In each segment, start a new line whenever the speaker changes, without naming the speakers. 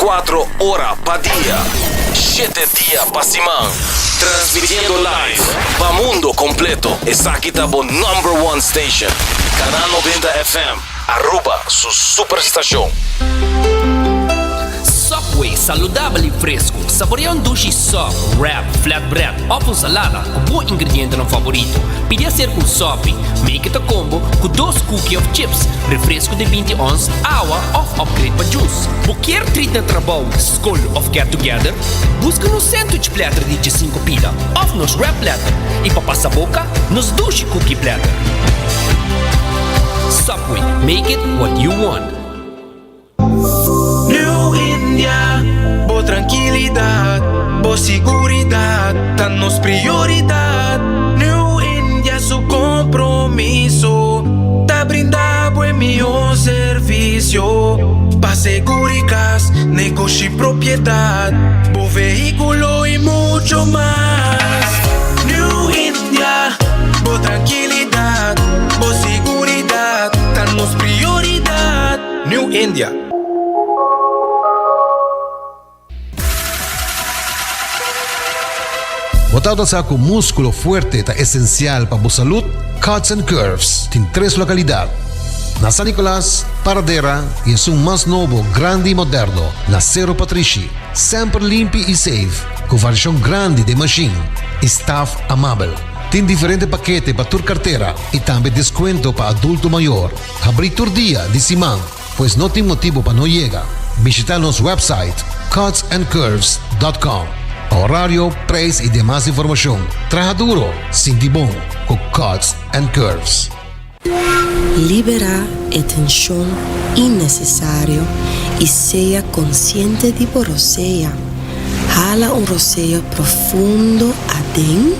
24 ora pa dia, shete dia pa siman. Transmitiendo live pa mundo completo. Esaki ta bo number one station. Canal 90 FM, Aruba su superstacion.
Subway, saludabel y fresco. Saborea un dushi sub, wrap, flatbread of un salada cu bo ingredientenan favorito. Pidi hacer cu un sopi. Make it a combo cu dos cookie of chips, refresco di 20 ons, awa of upgrade pa juice. Bo kier treat na trabou, scol of get together? Busca nos sandwich platter di 15 pida of nos wrap platter y pa pasa boca, nos dushi cookie platter. Subway, make it what you want.
New India, bo trankilidat, bo siguridat ta nos prioridat. New India su kompromiso ta brinda bo e mihó servisio pa segurikas, negoshi, propiedat, bo vehíkulo i mucho mas. New India, bo trankilidat, bo siguridat ta nos prioridat. New India.
Bo tabata sa ku múskulo fuerte ta esensial pa bo salud? Cuts and Curves tin tres lokalidat, na San Nicolas, Paradera i esun mas nobo, grandi i moderno, na Sero Patrishi. Semper limpi i safe, ku variashon grandi den mashin i staf amabel. Tin diferente pakete pa tur kartera i tambe deskuento pa adulto mayor. Habrí tur dia di siman, pues no tin motibu pa no yega. Bishita nos website cutsandcurves.com pa horario, prijs y demas informacion. Traha duro, sinti bon cu Cuts and Curves.
Liberá e tenshon innesesario i sea konsiente di bo rosea. Hala un rosea profundo aden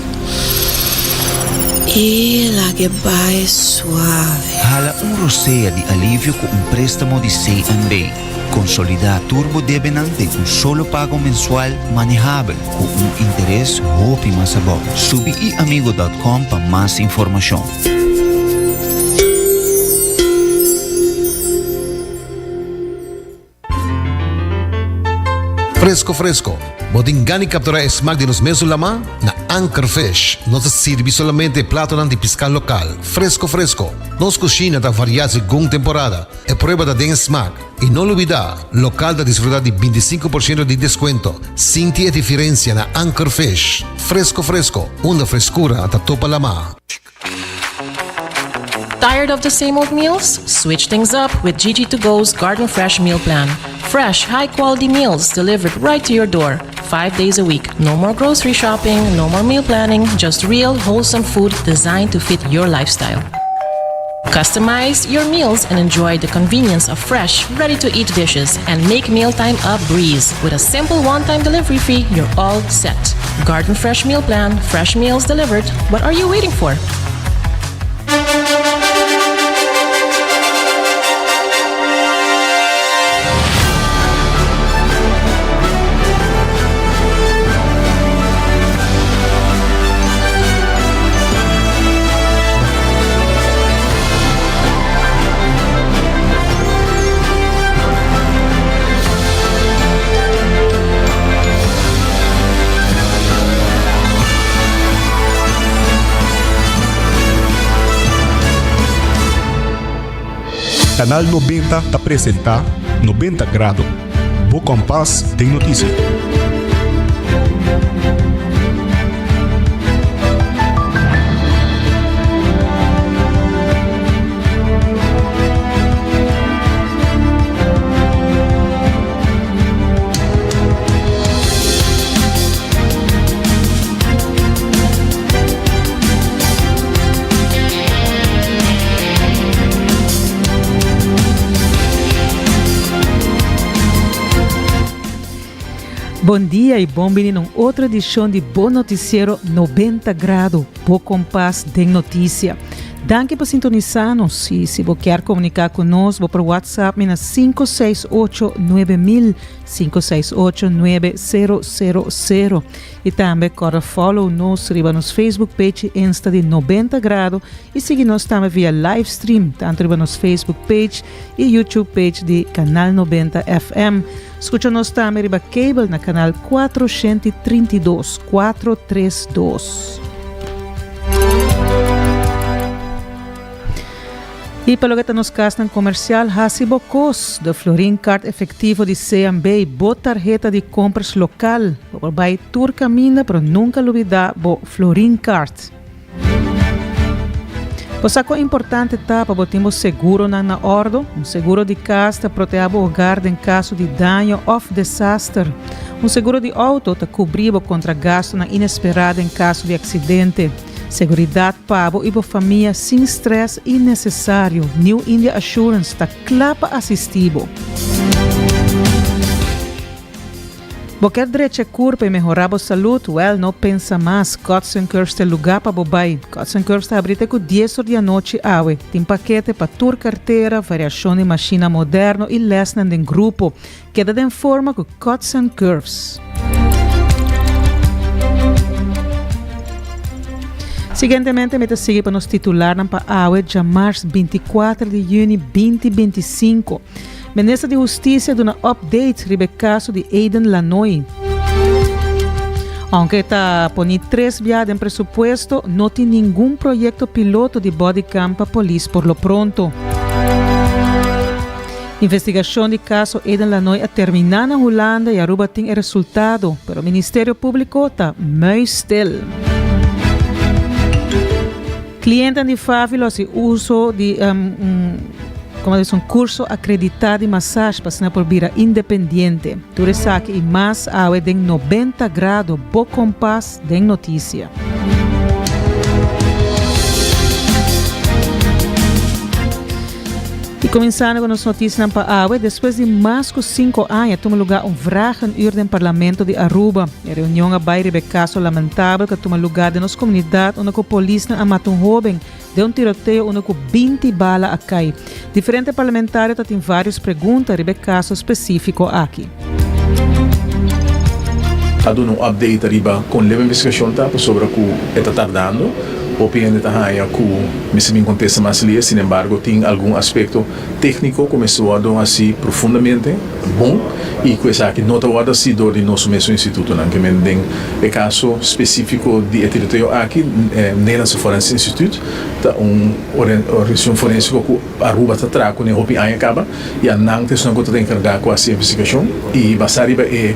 i lag'e bai suave.
Hala un rosea di alivio ku un préstamo di CMB. Konsolidá tur bo debenan den un solo pago mensual manehabel ku un interes hopi mas abou. Subi iamigo dòt kòm pa mas informashon.
Fresco fresco, bo tin gana di captura e smaak di nos mesun lama? Na Anchor Fish nos ta sirbi solamente platonan di pisca local, fresco fresco. Nos cushina ta varia segun temporada, e prueba ta den e smaak. Y no lubida, local ta disfruta di bintisinco por ciento di descuento. Sinti e diferencia na Anchor Fish. Fresco fresco, unda frescura ta topa lama.
Tired of the same old meals? Switch things up with Gigi to Go's Garden Fresh Meal Plan. Fresh, high quality meals delivered right to your door, five days a week. No more grocery shopping, no more meal planning, just real, wholesome food designed to fit your lifestyle. Customize your meals and enjoy the convenience of fresh, ready to eat dishes and make mealtime a breeze. With a simple one time delivery fee, you're all set. Garden Fresh Meal Plan, fresh meals delivered. What are you waiting for?
Canal 90 ta presenta 90 Grado, bo kompas den notisia.
Bon dia y bon bini na un otro edicion di Bo Noticiero 90 Grado, Bo Kompas den Noticia. Danki pa sintonisa nos y si bo kier comunica cu nos bo por WhatsApp mi na 568 9000 568 9000 y tambe corda follow nos riba nos Facebook page y Insta di 90 Grado y sigui nos tambe via live stream tanto riba nos Facebook page y YouTube page di Canal 90 FM. Scucha nos tambe riba cable na canal 432, 432. Y pa loke ta nos casnan comercial, haci bo cos. De Florin Card Efectivo di CMB, bo tarheta di compras local. Bo por bay tur caminda, pero nunca lubida bo Florin Card. Bo sa kon importante ta pa bo tin bo seguronan na òrdu? Un seguro di kas ta proteá bo hogar den kaso di daño òf desaster. Un seguro di outo ta kubrí bo kontra gastunan inesperá den kaso di aksidente. Seguridat pa bo i bo famia sin strès innesesario. New India Assurance ta kla pa asistí bo. Bo kier drecha e kurpa i mehorá bo salud? Wèl, no pensa mas, Cuts and Curves ta e lugá pa bo bai. Cuts and Curves ta habrí te ku dies or di anochi awe. Tin pakete pa tur kartera, variashon di mashina moderno i lèsnan den grupo. Keda den forma ku Cuts and Curves. Siguientemente mi ta sigui pa nos titularnan pa awe djamars 24 di yüni 2025. Minister di Husticia duna update riba e caso di Aiden Lanoy. Aunke ta poni tres bia den presupuesto, no tin ningun proyecto piloto di bodycam pa polis por lo pronto. Investigacion di caso Aiden Lanoy a termina na Hulanda y Aruba tin e resultado, pero Ministerio Publico ta muisstil. Clientenan di Favi lo haci uso di un como ta bisa un curso acredita di massage pa asina por bira independiente. Tur esaki y mas awe den 90 Grado, bo kompas den noticia. Y cuminsando cu nos noticianan pa awe, despues di mas cu cinco aña a tuma lugar un vragenuur den Parlamento di Aruba. E reunion a bay riba e caso lamentabel cu a tuma lugar den nos comunidad unda cu polisnan a mata un hoben den un tiroteo unda cu binti bala a cay. Diferente parlamentario ta tin varios pregunta riba e caso specifico aki.
A duna un update ariba con leu investigacion ta pasobra cu e ta tardando. Hopi hende ta haña cu mester bin contesta mas lie, sin embargo tin algun aspecto tecnico cu mester wordo haci profundamente bon y cu esaki no ta wordo haci door di nos mesun institutonan. Ke men den e caso specifico di e tiroteo aki, Nederlandse Forensisch Instituut ta un organisacion forensico cu Aruba ta traha cune hopi aña caba y a nan ta esunnan cu ta encarga cu haci investigacion y basa riba e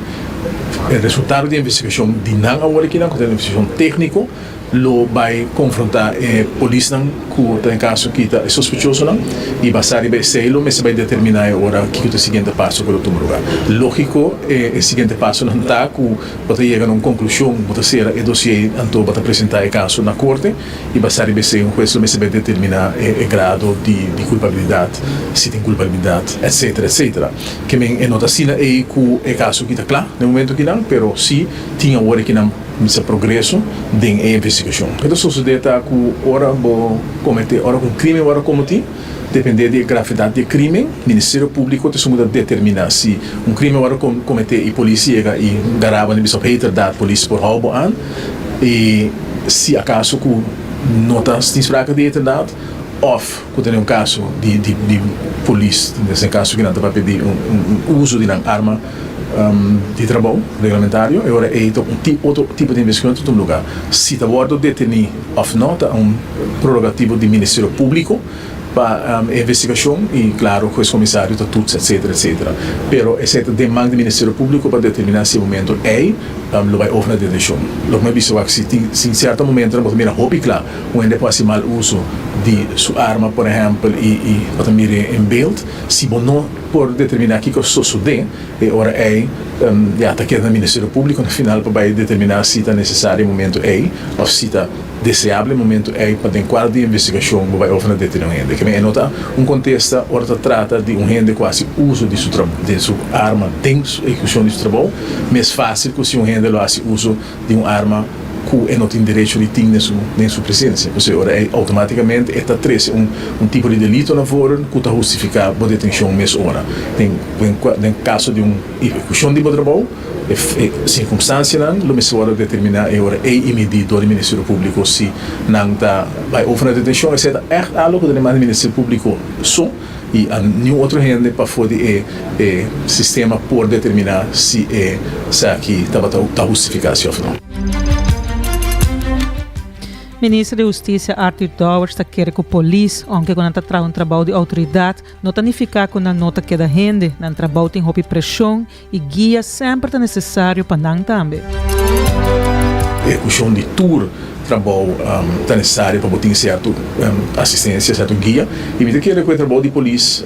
resultado di e investigacion di nan awor aki nan cu ta un investigacion tecnico lo bai konfrontá e polisnan ku ta den kaso kita e sospechosonan i basá riba esei lo mester bai determiná e ora kiko ta e siguiente paso ku lo tuma lugá. Lógiko e siguiente pasonan ta ku bo ta yega na un konklushon, bo ta sera e dosié anto bo ta presentá e kaso na korte i basá riba esei un hues lo mester bai determiná e grado di kulpabilidat, si tin kulpabilidat, etsetera, etsetera. Ke men e no ta asina ei ku e kaso kita kla den momento kinan, pero si tin awor e kinan. Misa progreso den e investigashon. Loke ta sosodé ta ku ora bo kometé, ora ku un krimen wòrdu kometí, dependé di e gravedat di e krimen, Ministerio Públiko ta esun ku ta determiná si un krimen wòrdu kometé i polis yega i gará bo, nan bisa op heterdaad polis por hou bo aan i si akaso ku no ta tin sprake di heterdaad òf ku ta den un kaso di di polis, den kaso ku nan ta papia di un uso di nan arma. Di trabou reglamentario, e ora ei ta un otro tipo di investigashon ta tuma luga. Si ta wòrdu detení òf no ta un prerogativo di Ministerio Públiko pa e investigashon i klaro hues komisario ta tutsa etsetera etsetera. Pero esei ta den man di Ministerio Públiko pa determiná si e momento ei lo bai over na detenshon. Loke mi a bisa wak si tin si sierto momentonan bo ta mira hopi kla un hende por hasi mal uso di su arma por ehèmpel i i bo ta mir'é en beeld si bo no Por determiná kiko a sosodé e ora ei, ya ta keda na Ministerio Públiko na final pa bai determiná si ta nesesario e momentu ei òf si ta deseabel e momentu ei pa den kuadro di investigashon bo bai òf na detené un hende. Keme e no ta un kontesta ora ta trata di un hende ku hasi uso di su di su arma den ehekushon di su trabou, mes fásil ku si un hende lo hasi uso di un arma. ku e no tin derecho di tin den su den su presensia. Pasobra ora ei outomátikamente e ta trese un un tipo di delito na voren ku ta hustifiká bo detenshon mes ora. Den den kaso di un ehekushon di bo trabou e e sirkunstansianan lo mester wòrdu determiná e ora ei i midí dor di Ministerio Públiko si nan ta bai over na detenshon. Esei ta ègt algu ku ta demanda di Ministerio Públiko so. I a niun otro hende pafó di e e sistema por determiná si e esaki tabata ta hustifiká si òf no.
Minister di Hustisia Arthur Dowers ta kere ku polis, ounke ku nan ta traha un trabou di outoridat, no ta nifiká ku nan no ta keda hende. Nan trabou tin hopi preshon i guia semper ta nesesario pa nan tambe.
Ehekushon di tur trabou ta nesesario pa bo tin sierto asistensia, sierto guia. I mi ta kere ku e trabou di polis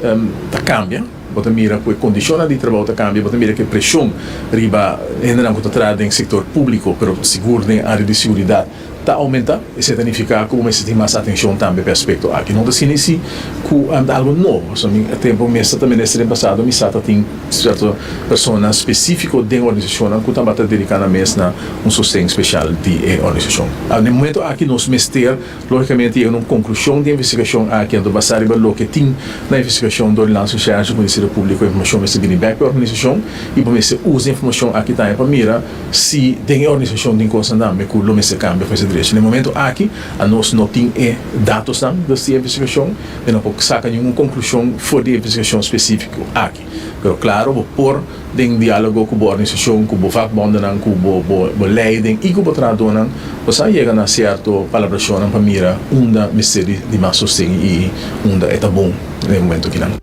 ta kambia. Bo ta mira ku e kondishonnan di trabou ta kambia, bo ta mira ku e preshon riba hendenan ku ta traha den sektor públiko, pero sigur den área di siguridat, ta aumenta, esei ta nifiká ku bo mester tin mas atenshon tambe pa e aspekto aki. No ta asina i si ku ta algu nobo, pasobra mi tempu mi esta ta minister den pasado mi sa ta tin sierto persona spesífiko den organisashonnan ku tabata dediká nan mes na un sosten speshal di e organisashon. Na e momento aki nos mester lógikamente yega na un konklushon di e investigashon aki, anto basá riba loke tin na investigashon dor di Landsrecherche ku Ministerio Públiko e informashon mester bini bèk pa e organisashon i bo mester usa e informashon aki tambe pa mira Si den e organisashon tin kosnan tambe ku lo mester kambia of mester drecha. Na e momento aki anos no tin e datosnan dus di e investigashon i no por saka ningun konklushon for di e investigashon spesífiko aki. Pero klaro bo por den diálogo ku bo organisashon, ku bo vakbondennan, ku bo bo leiding i ku bo trahadónan bo sa yega na sierto palabrashonnan pa mira unda mester di mas sosten i unda e ta bon na e momento akinan.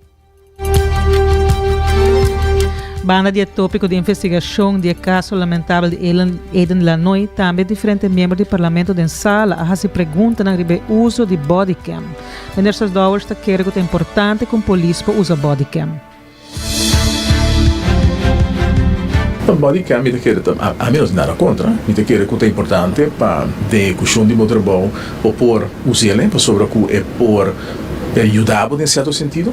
Banda di e tópiko di investigashon di e kaso lamentabel di Eden Lanoy, tambe diferente miembro di parlamento den sala a hasi preguntanan riba e uso di bodycam. Minister Dowers ta kere ku ta importante ku un polis por usa bodycam.
Bodycam mi ta kere ta, ami no tin nada kontra, mi ta kere ku ta importante pa den ehekushon di bo trabou bo por us'el pasobra ku e por yuda bo den sierto sentido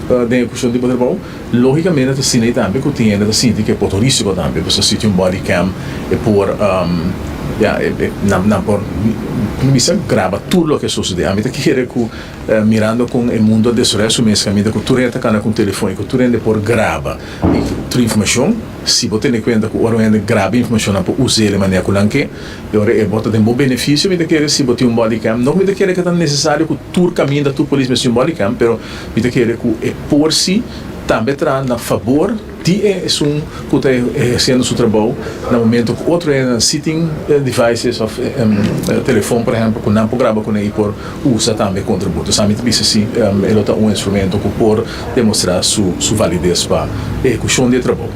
den e kushon di bo trabou. Lógikamente ta asina ei tambe ku tin hende ta sinti ku e por ta un rísiko tambe, pasobra si tin un body cam e por ya nan nan por mi bisa graba tur loke a sosodé. Ami ta kere ku mirando kon e mundu a desaroyá su mes kaminda ku tur hende ta kanda ku un telefòn i ku tur hende por graba tur informashon, si bo tene kuenta ku ora un hende graba informashon nan por us'é di manera ku nan ke. E ora e bo ta den bo benefisio mi ta kere si bo tin un bodycam. No ku mi ta kere ku ta nesesario ku tur kaminda tur polis mester tin un bodycam, pero mi ta kere ku e por si tambe traha na fabor di e esun ku ta ehersiendo su trabou na momento ku otro hendenan si tin devices òf telefon por ehèmpel ku nan por graba kuné i por usa tambe kontra bo. Entonces ami ta bisa si e lo ta un instrumento ku por demostrá su valides pa ehekushon di e trabou.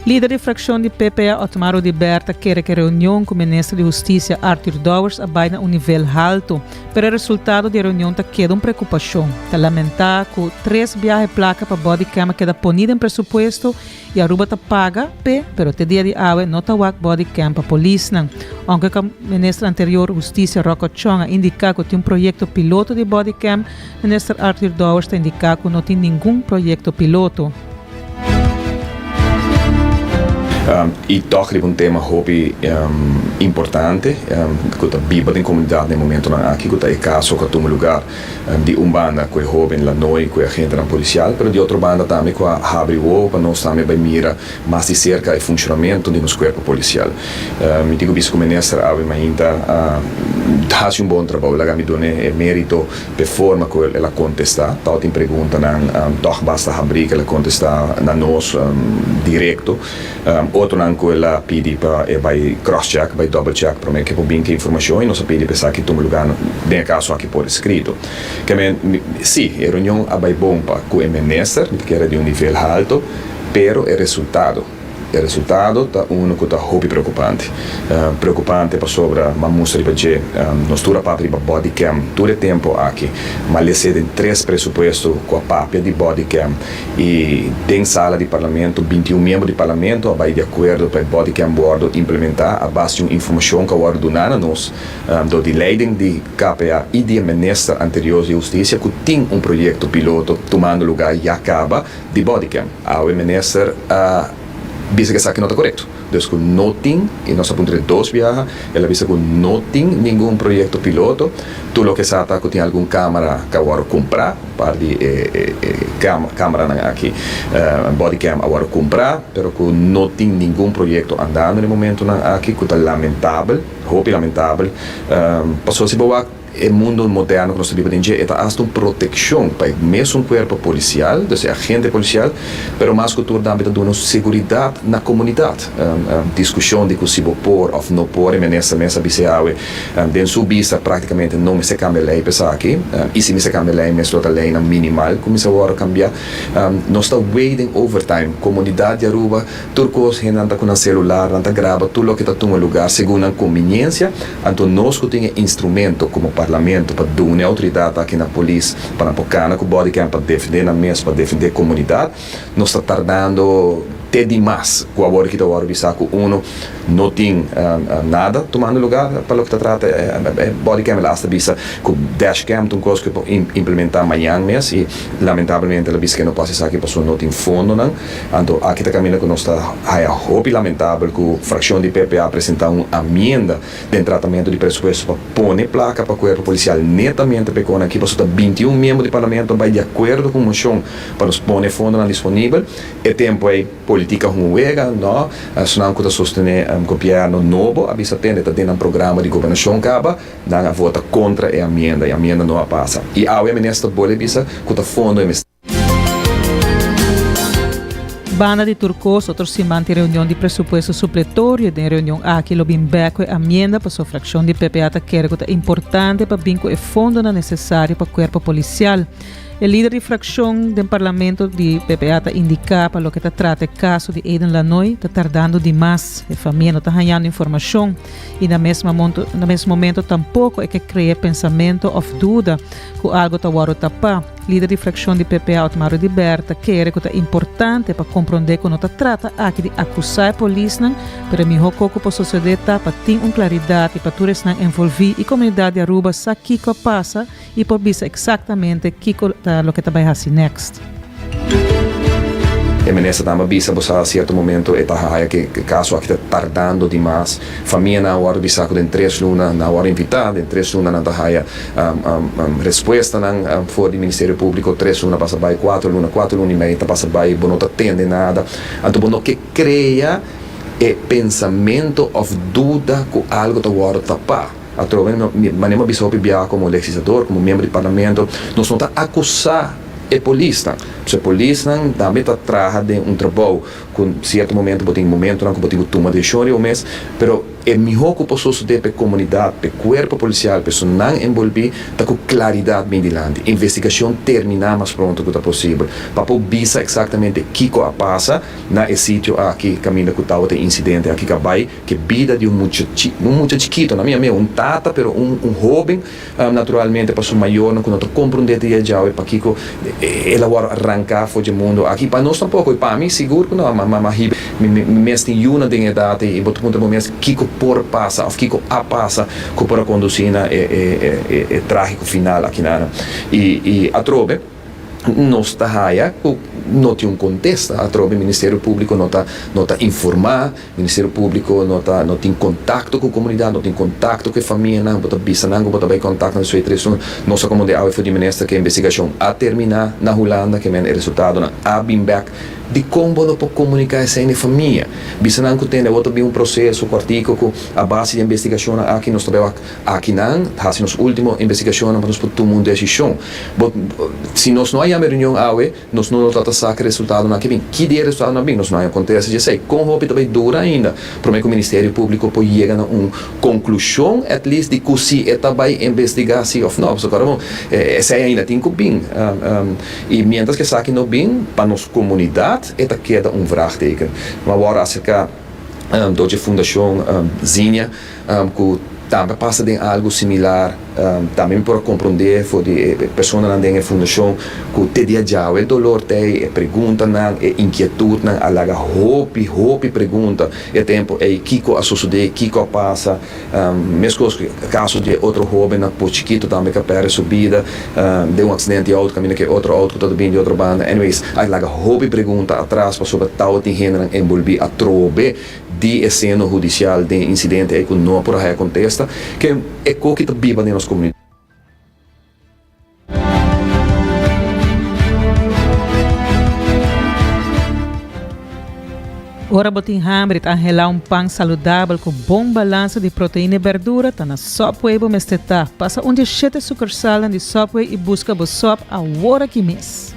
Lider di frakshon di PPA Otmar Oduber ta kere ku e reunion ku minister di Hustisia Arthur Dowers a bai na un nivel haltu, pero e resultado di e reunion ta keda un preokupashon. Ta lamentá ku tres biaha e plaka pa bodycam a keda poní den presupuesto i Aruba ta paga p'e, pero te dia di awe no ta wak bodycam pa polisnan. Ounke ku minister anterior Hustisia Rocco Chong a indiká ku tin un proyekto piloto di bodycam, minister Arthur Dowers ta indiká ku no tin ningun proyekto piloto.
I tòg riba un tema hopi importante ku ta biba den komunidat na e momentonan aki ku ta e kaso ku a tuma lugar di un banda ku e hóben Lanoy ku e agentenan polisial pero di otro banda tambe ku a habri wowo pa nos tambe bai mira mas di serka e funshonamentu di nos kuerpo polisial. Mi tin ku bisa ku minister awe mainta a hasi un bon trabou laga mi dun'e e merito. P'e forma ku el a kontestá, tabatin preguntanan tòg basta habrí ku el a kontestá na nos direkto. Otronan ku el a pidi pa e bai cross-check, bai double-check promé ku e por bin ku e informashon i nos a pidi pa esaki tuma lugá den e kaso aki por eskrito. Ke men, sí, e reunion a bai bon pa ku e minister, mi ta kere di un nivel halto, pero e resultado. E resultado ta unu ku ta hopi preokupante. Preokupante pasobra m'a mustra riba dje, nos tur a papia riba bodycam tur e tempu aki. M'a les'é den tres presupuesto ku a papia di bodycam i den sala di parlamento 21 miembro di parlamento a bai di akuerdo pa e bodycam wòrdu implementá a base di un informashon ku a wòrdu duná na nos dor di leiding di KPA i di e minister anterior di hustisia ku tin un proyekto piloto tumando lugá ya kaba. Di bodycam. Awe minister a bisa ku esaki no ta korekto. Dus ku no tin, i nos a puntr'é dos biaha, el a bisa ku no tin ningun proyekto piloto. Tur loke sa ta ku tin algun kamera ku a wòrdu kumprá, un par di e kameranan aki, bodycam a wòrdu kumprá, pero ku no tin ningun proyekto andando na e momentunan aki, ku ta lamentabel, hopi lamentabel. Pasobra si bo wak. E mundo moderno ku nos ta biba den dje e ta asta un protekshon pa e mesun kuerpo polisial, dus e agente polisial, pero mas ku tur tambe ta duna un seguridat na komunidat. Diskushon di ku si bo por òf no por, e minister mes a bis'é awe, den su bista praktikamente no mester kambia lei pa esaki, i si mester kambia lei mes lo ta leinan minimal ku mester wòrdu kambiá. Nos ta wei den overtime, komunidat di Aruba Tur kos hendenan ta ku nan selular, nan ta graba tur loke ta tuma lugar segun nan konbiniensia. Anto nos ku tin e instrumento komo parlamento pa duna e outoridat aki na polis pa nan por kana ku bodycam pa defendé nan mes, pa defendé komunidat, nos ta tardando te dimas ku awor ki ta wòrdu bisa ku uno no tin nada tumando lugar pa loke ta trata e bodycam. El a asta bisa ku dashcam ta un kos ku e por implementá mañan mes i lamentablemente el a bisa ku e no por hasi esaki pasobra no tin fondonan. Anto aki ta kaminda ku nos ta haya hopi lamentabel ku frakshon di PP a presentá un amienda den tratamentu di presupuesto pa pone plaka pa kuerpo polisial netamente pa e kona aki pasobra ta 21 miembro di parlamento a bai di akuerdo ku un moshon pa nos pone fondonan disponibel. E tempu ei politika hunga wega, no. Esnan ku ta sostené gobièrnu nobo a bisa tende ta den nan programa di gobernashon kaba, nan a vota kontra e amienda i amienda no a pasa. I awe minister bolbe bisa ku ta fondo e mester.
Banda di tur kos, otro siman tin reunion di presupuesto supletorio. Den e reunion aki lo bin bek ku e amienda pasobra frakshon di PPA ta kere ku ta importante pa bin ku e fondonan nesesario pa kuerpo polisial. E lider di frakshon den parlamento di PPA ta indiká pa loke ta trata e kaso di Eden Lanoy ta tardando dimas. E famia no ta hañando informashon i na mes na mes momento tampoko e ke krea pensamento òf duda ku algu ta wòrdu tapá. Lider di frakshon di PPA Otmar Oduber ta kere ku ta importante pa komprondé ku no ta trata aki di akusá e polisnan, pero e mihó kos ku por sosodé ta pa tin un klaridat i pa tur esnan envolví i komunidat di Aruba sa kiko a pasa i por bisa eksaktamente kiko ta loke ta bai hasi next.
E minister tambe a bisa bo sa cierto momento e ta haya ke e caso aki ta tardando dimas. Famianan a wordo bisa cu den tres luna nan a wordo invita, den tres luna nan ta haya respuestanan for di Ministerio Publico, tres luna pasa bay, cuatro luna, cuatro luna y mei ta pasa bay, bo no ta tende nada. Anto bo no ke crea e pensamento of duda cu algo ta wordo tapa. Atrobe, manera mi a bisa hopi biaha como legislador, como miembro di parlamento, nos no ta acusa e polisnan. Pasobra e polisnan tambe ta traha den un trabou ku sierto momento bo tin momentonan ku bo tin ku tuma desishon riba bo mes, pero e mihó ku por sosodé pa e komunidat, pa e kuerpo polisial, pa esunnan enbolbí ta ku klaridat bin dilanti. Investigashon terminá mas pronto ku ta posibel pa por bisa eksaktamente kiko a pasa na e sitio aki kaminda ku tabata e insidente aki ku a bai ku e bida di un mucha un mucha chikito, na mi a mira un tata pero un un hóben. Naturalmente pa su mayornan ku no ta komprondé te Yahweh pakiko el a wòrdu ranká for dje mundu aki. Pa nos tampoko, i pa mi sigur ku no. Ma hiba mi mes tin yunan den edat ei i bo ta puntra bo mes kiko por pasa òf kiko a pasa ku por a kondusí na e trágiko final akinan. I atrobe nos ta haya ku no tin un kontesta. Atrobe Ministerio Públiko no ta no ta informá. Ministerio Públiko no ta no tin kontakto ku komunidat, no tin kontakto ku e famianan, bo ta bisa nan ku bo ta bai kontak nan despues di tres luna. Nos a komand'é awe for di minister ku e investigashon a terminá na Hulanda, ke men e resultadonan a bin bèk. Dikon bo no por komuniká esei na e famia? Bisa nan ku tende awor ta bin un proseso kòrtiku ku a base di e investigashonnan aki nos ta bai wak akinan hasi nos último investigashonnan pa nos por tuma un desishon. Bo si nos no a yama e reunion awe, Nos no ta ta sa ki resultadonan aki bin. Ki dia e resultadonan bin? Nos no haña kontesta dje esei. Kon hopi ta bai dura ainda promé ku Ministerio Públiko por yega na un konklushon at least di ku si e ta bai investigá si òf no? Pasobra kòrda bon, esei ainda tin ku bin. I miéntras ku esaki no bin, pa nos komunidat e ta keda un vraagteken. Mi a wòrdu aserká dor dje fundashon Zinia ku tambe a pasa den algu similar. Tambe mi por a komprondé for di e personanan den e fundashon ku te dia djawe e dolor t'ei, e preguntanan, e inkietutnan a laga hopi, hopi pregunta e tempu ei, kiko a sosodé, kiko a pasa. Meskos ku e kaso di e otro hóbennan por chikito tambe ku a pèrdè su bida den un aksidente di outo kaminda ku e otro outo ku tabata bini di otro banda. Anyways, a laga hopi pregunta atras pasobra tabatin hendenan enbolbí atrobe. di e seno hudisial den e insidente ei ku no a por a haya kontesta, ke e koki ta biba den nos komunidat.
Ora bo tin hamber i ta anhelá un pan saludabel ku bon balansa di proteina i berdura, ta na Subway bo mester ta. Pasa un di e shete sukursalnan di Subway i buska bo sub awor aki mes.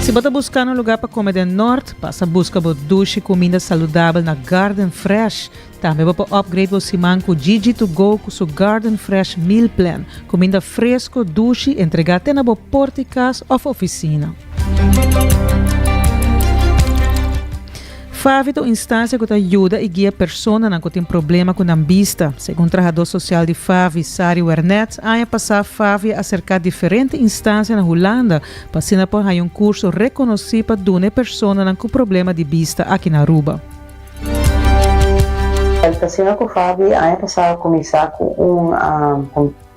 Si bo ta buskando un lugá pa kome den Nort, pasa buska bo dushi kuminda saludabel na Garden Fresh. Tambe bo por upgrade bo siman ku Gigi to go ku su Garden Fresh Meal Plan, kuminda fresco, dushi, entregá te na bo porta i kas òf ofisina. Favi ta un instansia ku ta yuda i guia personanan ku tin problema ku nan bista. Segun trahadó sosial di Favi, Sari Wernet, aña pasá Favi a aserká diferente instansia na Hulanda pa asina por haña un kurso rekonosí pa duna e personanan ku problema di bista aki na Aruba.
El ta asina ku Favi aña pasá a kuminsá ku un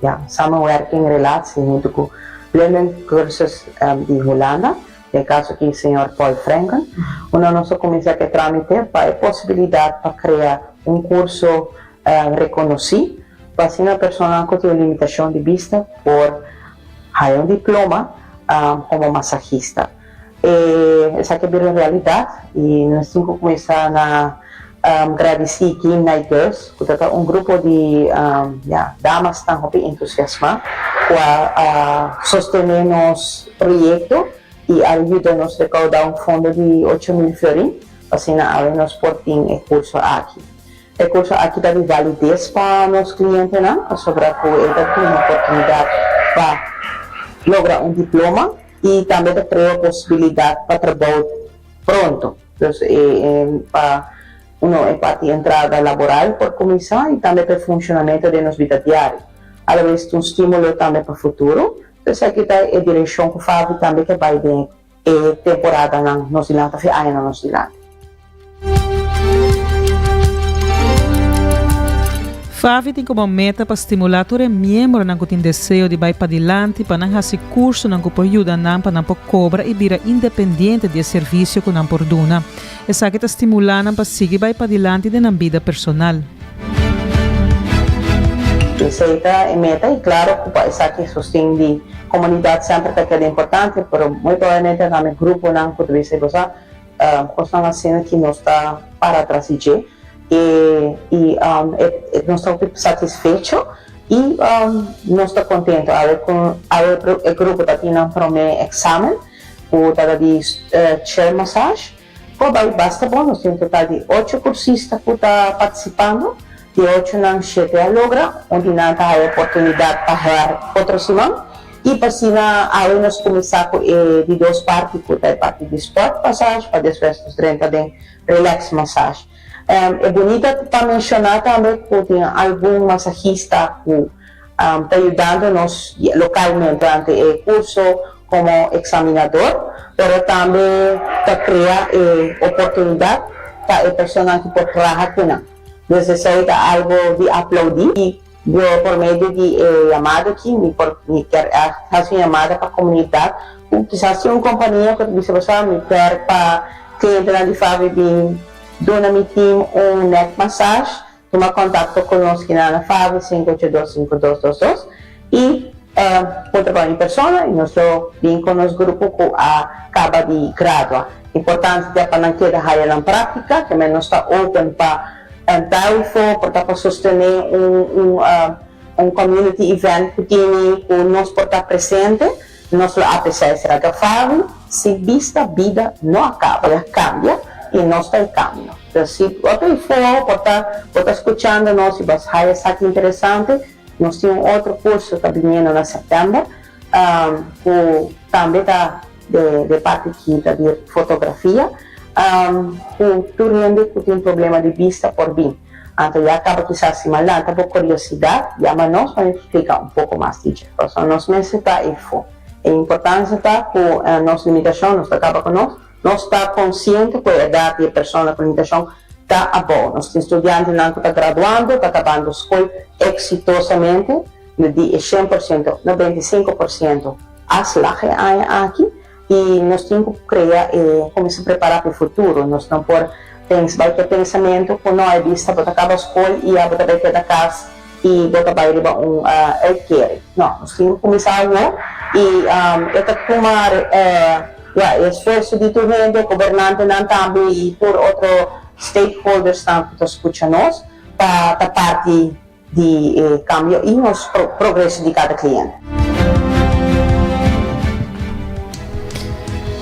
ya samenwerking relatie huntu ku Blindencursus di Hulanda. Den e kaso aki señor Paul Franken, unda nos a kuminsá ku e trámite pa e posibilidat pa krea un kurso rekonosí pa asina personanan ku tin un limitashon di bista por haya un diploma komo masahista. Esaki a bira un realidat i nos tin ku kuminsá na gradisí Game Night Girls ku ta ta un grupo di ya damasnan hopi entusiasmá ku a sostené nos proyekto i a yuda nos rekaudá un fondo di 8000 florin pa asina awe nos por tin e kurso aki. E kurso aki ta di valides pa nos klientenan pasobra ku e ta duna oportunidat pa logra un diploma i tambe ta krea posibilidat pa trabou pronto. Dus e pa uno e parti entrada laboral por kuminsá i tambe pa e funshonamentu den nos bida diario. Alabes ta un stimulo tambe pa futuro. Esaki ta e direkshon ku Favi tambe ke bai den e temporadanan nos dilanti òf e añanan nos dilanti.
Favi tin komo meta pa stimulá tur e miembronan ku tin deseo di bai padilanti pa nan hasi kursonan ku por yuda nan pa nan por kobra i bira independiente di e servisio ku nan por duna. Esaki ta stimulá nan pa sigui bai padilanti den nan bida personal.
Esei ta e meta i klaro ku pa esaki sosten di komunidat semper ta keda importante, pero muy probablemente tambe gruponan ku ta bisa i gosa Kosnan asina ki nos ta para tras di dje i nos ta hopi satisfecho i nos ta kontento awe ku awe e grupo ta tin nan prome eksamen ku tabata di chair massage ku a bai basta bon. Nos tin un total di ocho kursista ku ta partisipando, di e ochonan shete a logra, un di nan ta haya oportunidat pa her otro siman. I pa asina awe nos kuminsá ku e di dos parti ku ta e parti di sport massage pa despues nos drenta den relax massage. E bunita pa menshoná tambe ku tin algun masahista ku ta yudando nos lokalmente durante e kurso komo eksaminador pero tambe ta krea e oportunidat pa e personanan ku por traha ku nan. Dus esei ta algu di aploudí. Yo por medio di e yamada aki mi por mi kier ègt hasi un yamada pa komunidat ku kisas tin un kompania ku ta bisa bo sa mi kier pa klientenan di Favi bin duna mi tim un nek massage tuma kontakto ku nos kina na Favi 582 5222 i puntra pa mi persona i nos lo bin ku nos grupo ku a kaba di gradua. Importante ta pa nan keda haya nan praktika, ke men nos ta open pa Therefore por ta pa sostené un un community event ku tini ku nos por ta presente, nos lo apresiá esaki. Anto Favi, si bista bida no a kaba, el a kambia i nos ta e kambio. Entonces si bo ta afó por ta bo ta skuchando nos i bo a haya esaki interesante, nos tin un otro kurso ta biniendo na sèptèmber ku tambe ta de parti ki ta di fotografia ku tur hende ku tin problema di bista por bin. Anto ya kaba kisas si malanta bo kuriosidat yama nos pa nos splika un poko mas di dje. Pasobra nos mester ta efo. E importansia ta ku nos limitashon nos ta kaba ku nos. Nos ta konsiente ku e edat di e persona ku limitashon ta abou. Nos tin studiantenan ku ta graduando, ta kabando skol eksitosamente di e 100%, 95%. A slag e aña aki. I nos tin ku krea e kuminsá prepará pa e futuro. Nos no por pensa bai ku e pensamentu ku no e bista bo ta kaba skol i ya bo ta bai keda kas i bo ta bai riba un uitkering. No, nos tin ku kuminsá awor i e ta tuma ya e esfuerso di tur hende, gobernantenan tambe i tur otro stakeholdersnan ku ta skucha nos pa ta parti di e kambio i nos progreso di kada kliente.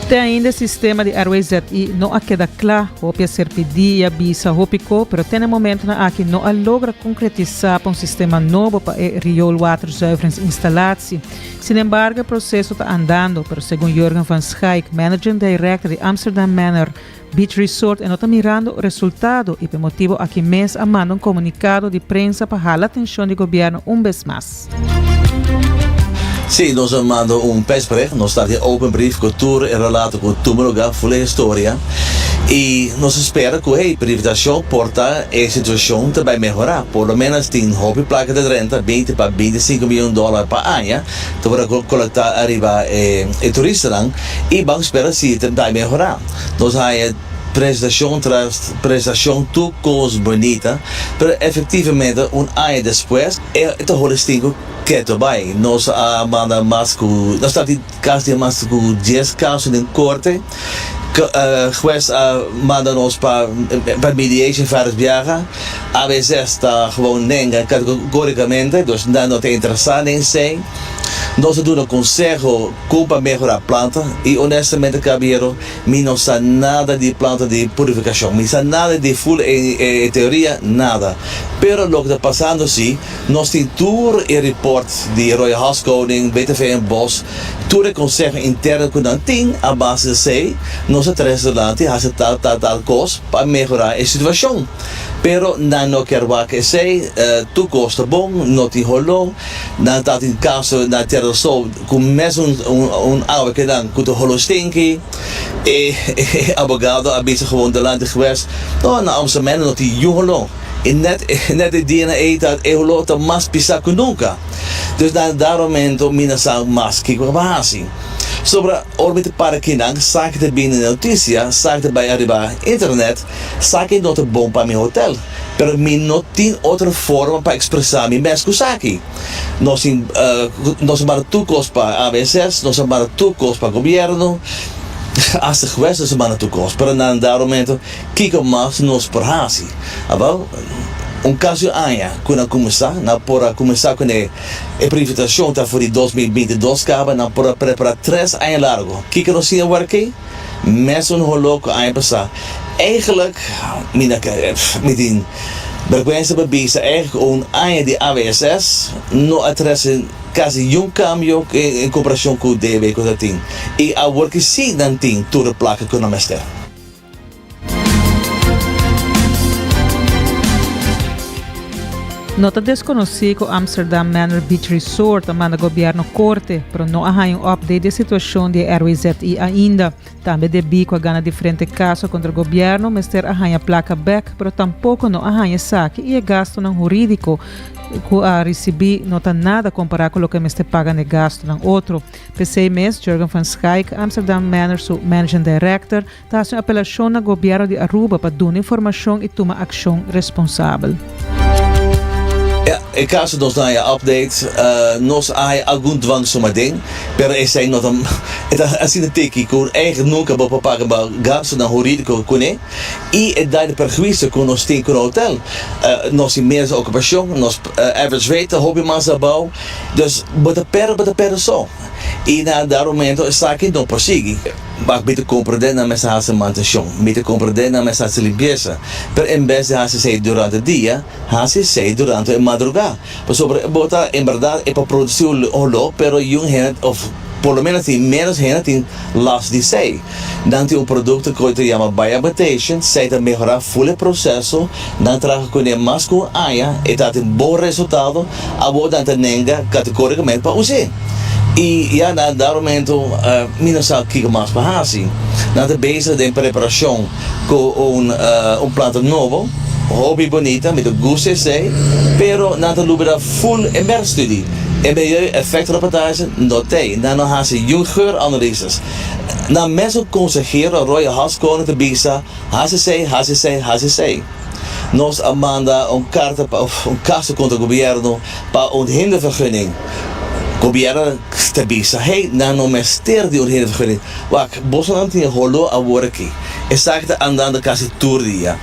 Te ainda e sistema di RWZI no a keda kla. Hopi a ser pidí i a bisa hopi ko, pero te na e momentonan aki no a logra konkretisá pa un sistema nobo pa e rioolwaterzuiveringsinstallatie. Sinembargo e proseso ta andando, pero segun Jurgen van Schaik, managing director di Amsterdam Manor, Beach Resort e no ta mirando resultado y p'e motibo aki mes a manda un comunicado di prensa pa hala atencion di gobierno un bes mas.
Sí, nos a manda un persbericht, nos ta di open brief cu tur e relato cu tuma lugar, full e historia, y nos a spera cu hey, privatisacion por ta e situacion ta bay mehora, por lo menos tin hopi placa ta drenta, binti pa binti sinku miyon dollar pa aña ta por a colecta ariba e turistanan, y ban spera si ta bay mehora. Nos haña presentacion tras presentacion tur cos bunita, pero efectivamente un aña despues e ta hora stinco keto bay. Nos a manda mas cu, nos ta tin casi mas cu dies caso den corte, huez a manda nos pa mediation varios biaha, abeces ta gewoon nenga categoricamente, dus nan no ta interesa den esey. Nos a duna conseho Kon pa mehorá planta? I honestamente caballero, mi no sa nada di planta di purificacion. Mi sa nada di full e teoria, nada. Pero loke ta pasando si, nos tin tur e report di Royal Haskoning, BTV en Bos, tur e conseho interno cu nan tin, a base di esey, nos a trece adelante y haci tal, tal, tal cos pa mehorá e situacion. Pero nan no kier wak esey, tur cos ta bon, no tin holó, nan ta tin caso na Tierra del Sol, Ku mesun un awe ke nan ku ta holo stinki, e abogado a bisa gewoon delante hues, No, na Amsterdam no tin yu holo. I net net e dianan ei ta e holo ta mas pisá ku nunka. Dus na dado momento mi no sa mas kiko a hasi. Sobra ora mi ta para kinan, sa ki ta bini na notisia, sa ki ta bai ariba internet, sa ki no ta bon pa mi hotel. Pero mi no tin otro forma pa ekspresá mi mes ku esaki. Nos tin nos a manda tur kos pa ABSS, nos a manda tur kos pa gobierno, hasta hues nos a manda tur kos, pero nan dado momento kiko mas nos por hasi? Awel, un kasi un aña ku nan kuminsá, nan por a kuminsá ku e privatishon ta for di 2022 kaba, nan por a prepará tres aña largo. Kiko nos tin awor aki? Mesun holó ku aña pasá. Eigenlijk, mi na mi tin bergwensa pa bisa eigenlijk un aña di AWSS no a trese kasi niun kambio en komparashon ku DB ku ta tin. I awor ki sí nan tin tur e plaka ku nan mester.
No ta deskonosí ku Amsterdam Manor Beach Resort a manda gobièrnu korte, pero no a haña un update di e situashon di e RWZI ainda. Tambe debí ku a gana diferente kaso kontra gobièrnu mester a haña plaka bèk, pero tampoko no a haña esaki i e gastunan hurídiko ku a risibí no ta nada kompará ku loke mester paga na e gastunan otro. P'esei mes Jurgen van Schaik, Amsterdam Manor su managing director, Ta hasi un apelashon na gobièrnu di Aruba pa duna informashon i tuma akshon responsabel.
Ja, e kaso nos no haya update, nos a haya algun dwangsoma den, pero esei no ta, e ta asina tiki ku eigenlijk nunka bo por paga bo gastunan hurídiko kuné i e daño perhuisio ku nos tin ku no hotel. Nos tin menos okupashon, nos average rate ta hopi mas abou, dus bo ta pèrdè, bo ta pèrdè so. I na dado momento esaki no por sigui. Bak mi ta komprendé nan mester hasi mantenshon, mi ta komprendé nan mester hasi limpiesa, pero en bes di hasi esei durante dia, hasi esei durante e madrugá. Pasobra bo ta en bèrdat e por produsí un holó, pero yun hende òf por lo ménos tin ménos hende tin last di esei. Nan tin un produkto ku ta yama Biohabitation, esei ta mehorá ful e proseso, nan traha kuné mas ku un aña, e ta tin bon resultado, awor nan ta nenga kategórikamente pa us'é. I ya na dado momento mi no sa kiko mas pa hasi. Nan ta bezig den preparashon ku un un planta nobo, hopi bunita, mi ta gusta esei, pero nan ta lubida ful e merkstudie. E milieu effectrapportage no t'ei, nan no hasi niun geuranalyses. Nan mesun konsehero Roy Haskoning ta bisa, Hasi esei, hasi esei, hasi esei. Nos a manda un karta pa un kaso kontra gobièrnu pa un hindervergunning. Gobièrnu ta bisa, hey, nan no mester di un hindervergunning. Wak, bosonan tin e holó awor aki. Esaki ta andando kasi tur dia.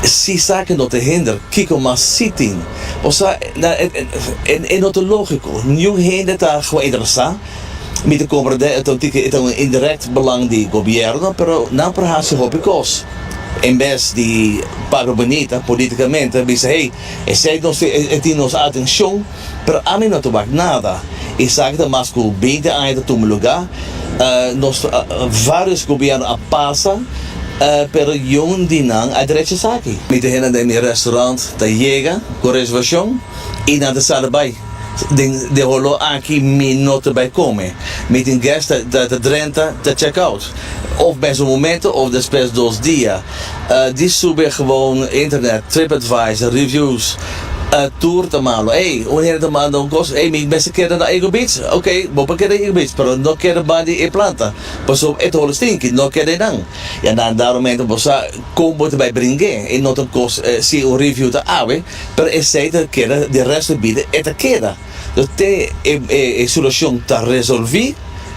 Si esaki no ta hinder, kiko mas si tin? Bo sa, e no ta lógiko. Niun hende ta gewoon interesá. Mi ta komprendé e ta un tiki, e ta un indirect belang di gobièrnu, pero nan por hasi hopi kos. En bes di papia bunita polítikamente, bisa, hey, esei nos tin, e tin nos atenshon, pero ami no ta wak nada. Esaki ta mas ku binti aña ta tuma lugá. Nos, vários gobièrnu a pasa, pero yun di nan a drecha esaki. Mi ta hende den mi restaurant ta yega ku reservashon i nan ta sali bai. Den de holo aki mi no ta bai kome. Mi tin guest ta ta drenta ta check out. Of mes un momento of despues dos dia. Di sube gewoon internet, TripAdvisor, reviews, tur ta malo. Ey, un hende ta manda un kos, ey mi mester keda na Eagle Beach. Ok, bo por keda Eagle Beach, pero no keda banda di e planta, pasobra e ta holo stinky, no keda eynan. Ya nan daaromento bo sa kon bo ta bai bring'é. E no ta un kos si un review ta awe, pero esei ta keda di resto di bida e ta keda. Entonces te e e solucion ta resolvi,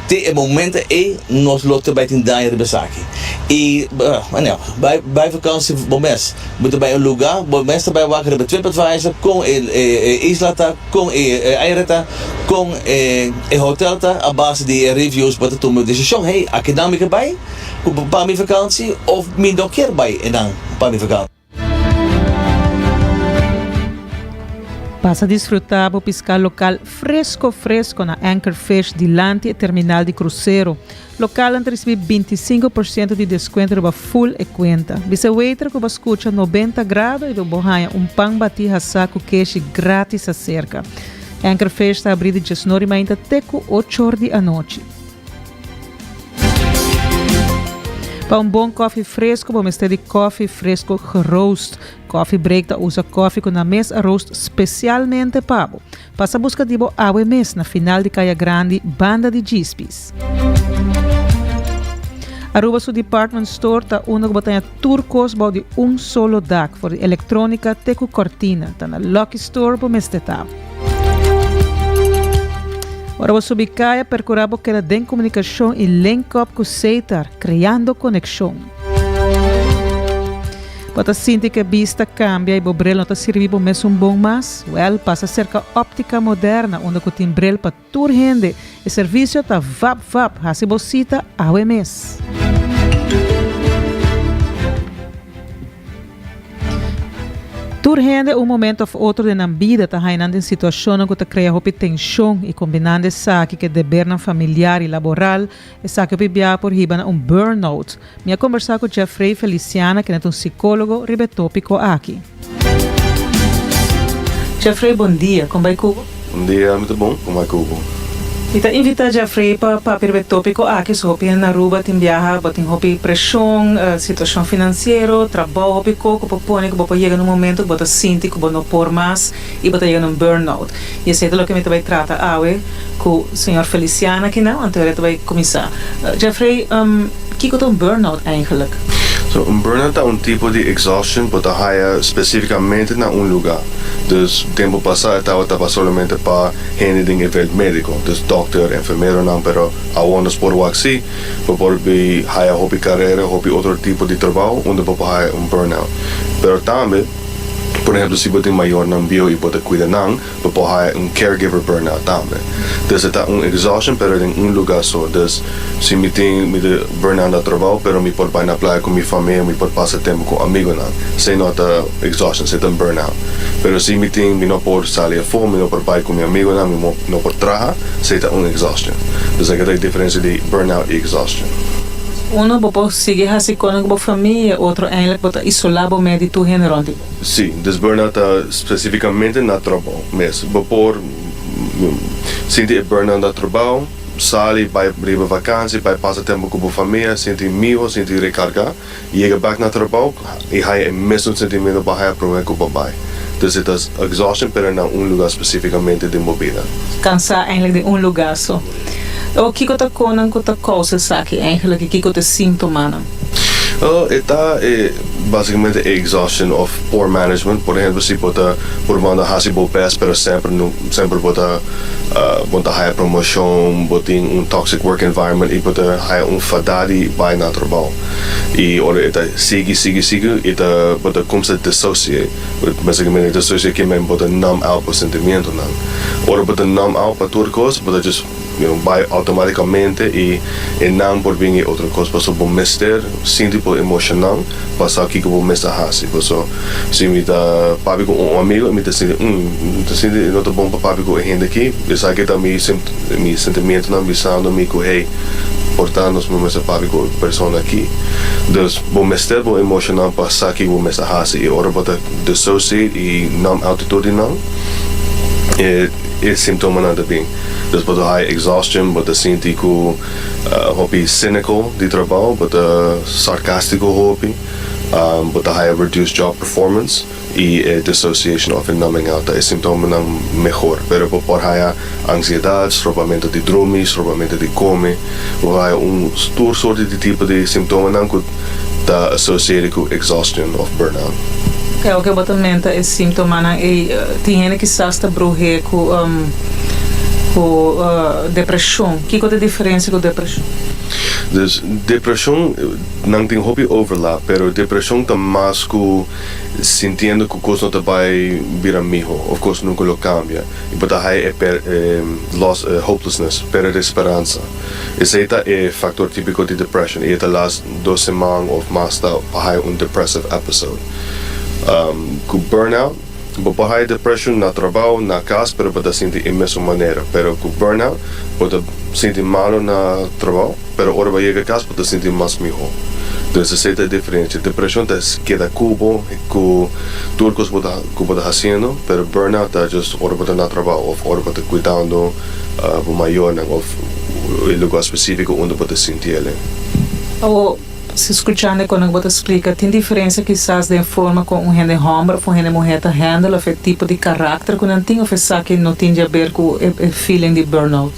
te e momento ei nos lo ta bai tin daño riba esaki. Y anyhow, bai bai vakantie bo mes, bo ta bai un luga, bo mes ta bai wak riba TripAdvisor kon e e isla ta, kon e aire ta, kon e e hotel ta, a base di e reviews bo ta tuma decision, hey akinan mi ke bai pa mi vakantie of mi no kier bai einan pa mi vakantie.
Pasa disfruta bo piská lokal fresko fresko na Anchor Fish dilanti e terminal di krusero. Lokalnan ta risibí 25% di deskuento riba full e kuenta. Bisa e waiter ku bo a skucha 90 grado i lo bo haña un pan batí hasá ku keshi gratis aserka. Anchor Fish ta abrí di diesnor di mainta te ku ochor di anochi. Pa un bon koffie fresco bo mester di koffie fresco geroost. Coffee Break ta usa koffie ku nan mes a roost spesialmente pa bo. Pasa buska di bo awe mes na final di Kaya Grandi banda di Djispis. Aruba su department store ta unda ku bo ta haña tur kos bou di un solo dak, for di elektronika te ku kortina. Ta na Lucky Store bo mester ta. Ora bo subi kaya, percura bo keda den comunicacion y link up cu Setar, creando conexion. Bo ta sinti cu e bista cambia y bo bril no ta sirbi bo mesun bon mas? Wel, pasa cerca Optica Moderna, unda cu tin bril pa tur hende. E servicio ta vap vap, haci bo cita awe mes. Tur hende un momento of otro den nan bida ta haña nan den situacionnan cu ta crea hopi tension y combinando esaki cu e debernan familiar y laboral, esaki hopi biaha por hiba na un burnout. Mi a combersa cu Jeffrey Feliciana kende ta un psicologo riba e topico aki. Jeffrey bon dia, con bai cu bo?
Bon dia, mi ta bon, con bai cu bo?
Mi ta invita Jeffrey pa papia riba e topico aki, so hopi hende na Aruba tin biaha, bo tin hopi presion, situacion financiero, trabou hopi co cu por pone cu bo por yega na un momento cu bo ta sinti cu bo no por mas y bo ta yega na un burnout. Y esey ta loke mi ta bay trata awe cu señor Feliciana aki nan, anto e ta bay cuminsa. Jeffrey, Kiko ta un burnout eigenlijk?
So, un burnout ta un tipo di exhaustion bo ta haya specificamente na un luga. Dus, tempo pasa e tabata pa solamente pa hende den e veld medico, dus dokter, enfermeronan, pero awor nos por wak si, bo por bi haya hopi carera, hopi otro tipo di trabao unda bo por haya un burnout. Pero tambe, por ehemplo, si bo tin mayornan bieu y bo ta cuida nan, Bo por haya un caregiver burnout tambe. Dus e ta un exhaustion pero den un lugar so. Dus si mi tin mi ta burnout na trabou pero mi por bai na playa cu mi famia, mi por pasa tempo cu amigonan. Esey no ta exhaustion, esey ta un burnout. Pero si mi tin mi no por sali afo, mi no por bai cu mi amigonan, mi no por traha, esey ta un exhaustion. Dus esaki ta e diferencia di burnout y exhaustion.
Uno bo por sigui haci conan cu bo famia, otro eindelijk bo ta isola bo mes di tur hende rond di bo.
Sí, dus burnout ta specificamente na trabou mes. Bo por sinti e burnout na trabou, sali bai riba vakantie, bai pasa tempo cu bo famia, sinti miho, sinti recarga, yega bek na trabou y haya e mesun sentimento bo a haya prome cu bo bai. Dus e ta exhaustion pero na un lugar specificamente den bo bida.
Cansa eigenlijk den un lugar so. Awor kiko ta konan ku ta kousa esaki eigenlijk i kiko ta e síntomanan?
Wel, e ta e basicamente e exhaustion of poor management. Por ehempel, si bo ta purbando hasi bo best pero semper no semper bo ta bo ta haya promocion, bo tin un toxic work environment i bo ta haya un fada di bai na trabou. I ora e ta sigui sigui sigui e ta bo ta kumsa dissociate. Basicamente dissociate ke men bo ta numb out bo sentimientonan. Ora bo ta numb out pa tur kos bo ta just you know bai automaticamente i e nan por bin e otro kos paso bo mester sinti bo emocionnan pa sa kiko bo mester hasi. Paso si mi ta papia ku un amigo i mi ta sinti mi ta sinti no ta bon pa papia ku e hende aki esaki ta mi mi sentimientonan bisando mi ku hey por ta nos no mester papia ku e persona aki. Dus bo mester bo emocionnan pa sa kiko bo mester hasi i ora bo ta dissociate i numb out di tur di nan e e simptomanan ta bin. Dus bo ta haya exhaustion, bo ta sinti ku hopi cynical di trabou, bo ta sarcastico hopi, bo ta haya reduced job performance i e dissociation of e numbing out ta e simptomanan mehor. Pero bo por haya ansiedad, strobamento di drumi, strobamento di come, bo por haya un tur sorti di tipo di simptomanan ku ta associated ku exhaustion of burnout.
Oke, oke bo ta menta e simptomanan ei, tin hende kisas ta bruh'é ku ku depreshon. Kiko ta e diferensia ku depreshon?
Dus depreshon nan tin hopi overlap, pero depreshon ta mas ku sintiendo ku kos no ta bai bira miho of kos nunka lo kambia i bo ta haya e per e loss e hopelessness, perde e speransa. Esei ta e factor tipico di depression y e ta last dos siman of mas ta pa haya un depressive episode. Cu burnout, bo por haya depression na trabao, na cas, pero bo ta sinti e mesun manera. Pero cu burnout, bo ta sinti malo na trabao, pero ora bo yega cas bo ta sinti mas miho. Dus esei ta e diferencia. Depression ta keda cu bo, cu tur cos bo ta cu bo ta haciendo, pero burnout ta just ora bo ta na trabao of ora bo ta cuidando bo mayornan of e lugar specifico unda bo ta sinti el.
Awo, si scuchando e con bo ta splica, tin diferencia kisas den forma con un hende homber of un hende muher ta handle of e tipo di karakter cu nan tin of esaki no tin di haber cu e feeling di burnout?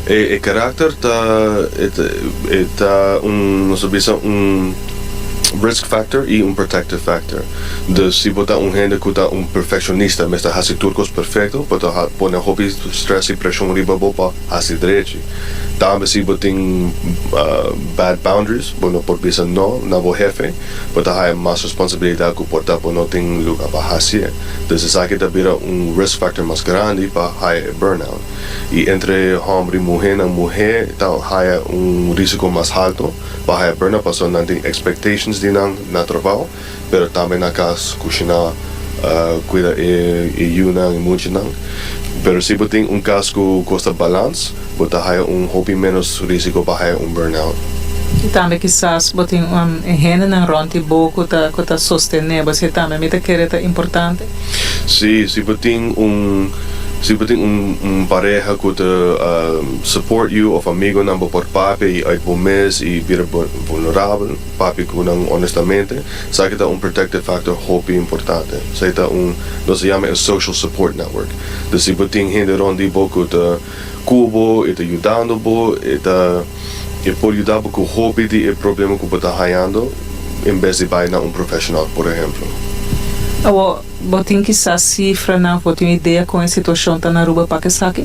E karakter ta e ta un, nos ta bisa un risk factor y un protective factor. Dus si bo ta un hende cu ta un perfeccionista, mester haci tur cos perfecto, bo ta pone hopi stress y presion riba bo pa haci drechi. Tambe si bo tin bad boundaries, bo no por bisa no na bo hefe, bo ta haya mas responsabilidad cu por ta bo no tin luga pa haci'e. Dus esaki ta bira un risk factor mas grandi pa haya e burnout. Y entre homber y muhenan, muhe ta haya un risico mas halto pa haya burnout pasobra nan tin expectations di nan na trabao. Pero tambe na cas cushina, cuida e yunan, e muchanan. Pero si bo tin un cas cu cos ta balans, bo ta haya un hopi menos risico pa haya un burnout.
Y tambe kisas bo tin un hendenan rond di bo cu ta cu ta sostene bo, esey tambe mi ta kere ta importante.
Si, si bo tin un si bo tin un un pareha cu ta support you of amigonan bo por papia y uit bo mes y bira vulnerabel. Papia ku nan honestamente, esaki ta un protective factor hopi importante. Esaki ta un, nos ta yama e social support network. Dus si bo tin hende rond di bo ku ta ku bo, e ta yudando bo, e ta e por yuda bo ku hopi di e problema ku bo ta hayando en bes di bai na un professional, por ehemplo.
Awor, Bo tin kisas sifranan of bo tin un idea kon e situashon ta na Aruba pa esaki?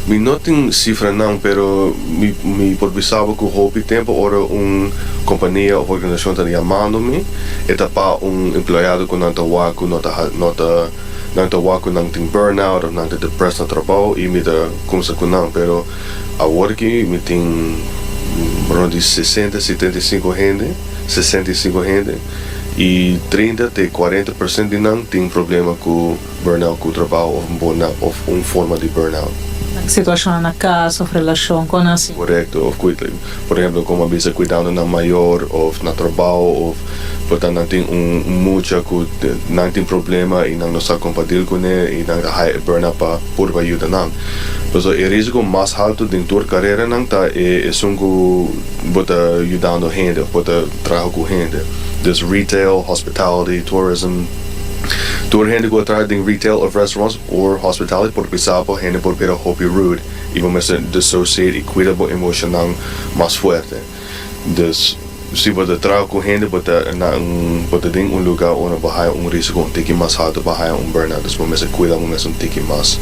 Mi no tin sifranan, pero mi mi por bisa bo ku hopi tempu ora un kompania of organisashon ta yamando mi, e ta pa un empleado ku nan ta wak ku no ta no ta nan ta wak ku nan tin burnout of nan ta depressed na trabou i mi ta kumsa ku nan. Pero awor aki mi tin rond di sesenta, 75 hende, 65 hende. I 30 te 40% di nan tin problema ku burnout ku trabou òf burnout òf un forma di burnout.
Situashonnan na kas òf relashon kon hasi.
Korekto, òf ku por ehempel komo a bisa kuidando nan mayor òf na trabou òf por ta nan tin un mucha ku nan tin problema i nan no sa kon pa deal kuné i nan ta haya e burnout pa purba yuda nan. Pasobra e risiko mas haltu den tur kareranan ta e esun ku bo ta yudando hende òf bo ta traha ku hende. Dus retail, hospitality, tourism. Tur hende ku a traha den retail of restaurants or hospitality por bisa bo hende por bira hopi rude y bo mester dissociate y cuida bo emocionnan mas fuerte. Dus si bo ta traha cu hende bo ta na un bo ta den un lugar unda bo haya un risico un tiki mas halto pa haya un burnout dus bo mester cuida bo mes un tiki mas.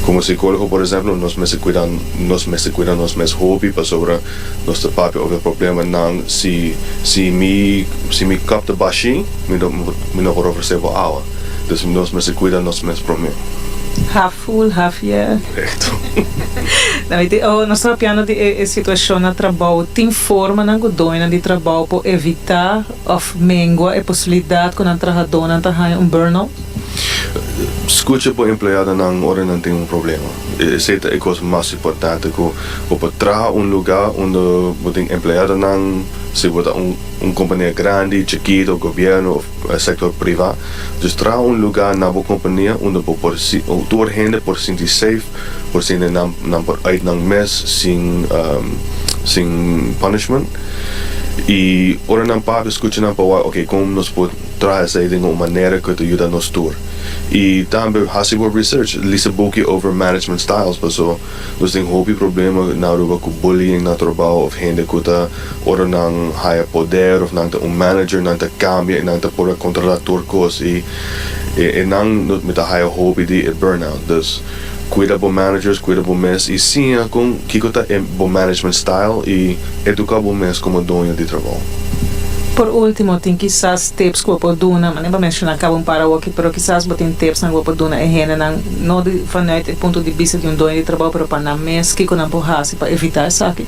Como psicologo por ehemplo nos mester cuida nos mester cuida nos mes hopi pasobra nos ta papia over problemanan si si mi si mi cup ta bashi mi no mi no por ofrece bo awa dus nos mester cuida nos mes prome.
Half full, half yeah.
Correcto.
Nou, e oh, nos ta papiando di e, e situacion na trabou. Tin formanan cu doñonan di trabou por evita of mengua e posibilidad cu nan trahadornan ta haña un burnout?
Scucha bo empleadonan ora nan tin un problema. Esey ta e cos mas importante cu bo por traha un lugar unda bo tin empleadonan, si bo ta un un compania grandi, chikito, gobierno of sector priva. Dus traha un lugar na bo compania unda bo por tur hende por sinti safe, por sinti nan nan por uit nan mes sin sin punishment. Y ora nan papia scucha nan pa wak ok con nos por traha esey den un manera cu ta yuda nos tur. Y tambe haci bo research, lisa buki over management styles paso nos tin hopi problema na Aruba cu bullying na trabao of hende cu ta ora nan haya poder of nan ta un manager nan ta cambia y nan ta por a controla tur cos y e nan mi ta haya hopi di e burnout. Dus cuida bo managers, cuida bo mes y siña con kico ta e bo management style y educa bo mes como doño di trabao.
Por ultimo, tin kisas tips cu bo por duna, manera bo a menciona caba un par awoki, pero kisas bo tin tipsnan cu bo por duna e hendenan, no di vanuit e punto di bista di un doño di trabao, pero pa nan mes, kico nan por haci pa evita esaki?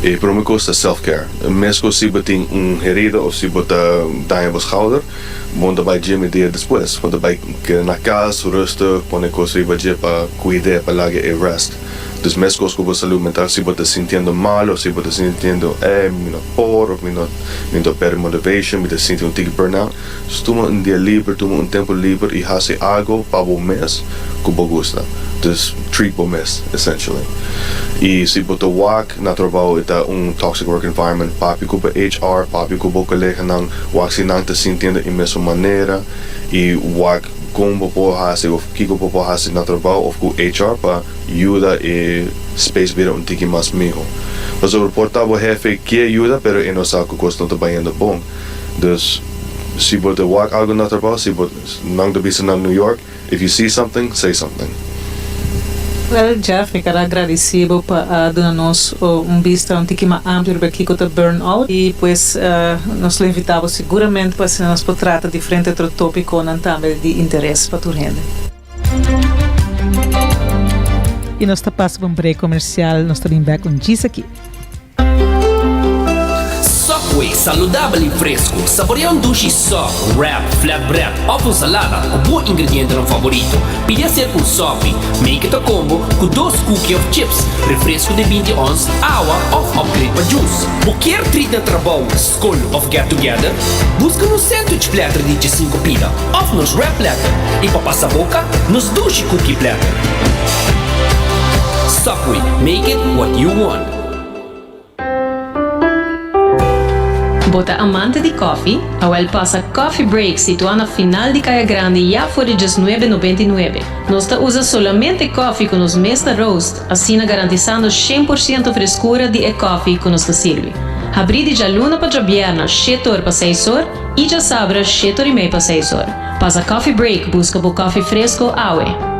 E prome cos ta self care. Mescos si bo tin un herida of si bo ta daña bo schouder, bo no ta bay gym e dia despues. Bo ta bay keda na cas, rustig, pone cos riba dje pa cuid'e, pa laga e rest. Dus mescos cu bo salud mental, si bo ta sintiendo malo of si bo ta sintiendo ey mi no por of mi no mi no perde motivation, mi ta sinti un tiki burnout, dus tuma un dia liber, tuma un tempo liber y haci algo pa bo mes cu bo gusta. Dus treat bo mes essentially. Y si bo ta wak na trabao e ta un toxic work environment, papia cu bo HR, papia cu bo coleganan, wak si nan ta sintiendo e mesun manera y wak con bo por haci of kico bo por haci na trabao of cu HR pa yuda e space bira un tiki mas miho. Pasobra por ta bo hefe kier yuda pero e no sa cu cos no ta bayendo bon. Dus si bo ta wak algo na trabao, si bo nan ta bisa na New York, if you see something, say something.
Well Jeff, mi kara agradeci bo pa a duna nos un bista un tiki mas amplio riba kico ta burnout y pues nos lo invita bo seguramente pa asina nos por trata diferente otro topiconan tambe di interes pa tur hende. Y nos ta pasa pa un break comercial, nos ta bin bek un djis aki.
Subway, saludabel y fresco. Saborea un dushi sub, wrap, flatbread of un salada cu bo ingredientenan favorito. Pidi acerca un Subway. Make it a combo cu dos cookie of chips, refresco di binti ons, awa of upgrade pa juice. Bo kier treat na trabou, scol of get together? Busca nos sandwich platter di diesinco pida of nos wrap platter y pa pasa boca, nos dushi cookie platter. Subway, make it what you want.
Bo ta amante di koffie? Awel pasa Coffee Break situá na final di Kaya Grandi ya for di diesnuebe nobenta i nuebe. Nos ta usa solamente koffie ku nos mes ta roast, asina garantisando 100% freskura di e koffie ku nos ta sirbi. Habrí di djaluna pa djabièrna shete or pa seis or i djasabra shete or i mei pa seis or. Pasa Coffee Break buska bo koffie fresko awe.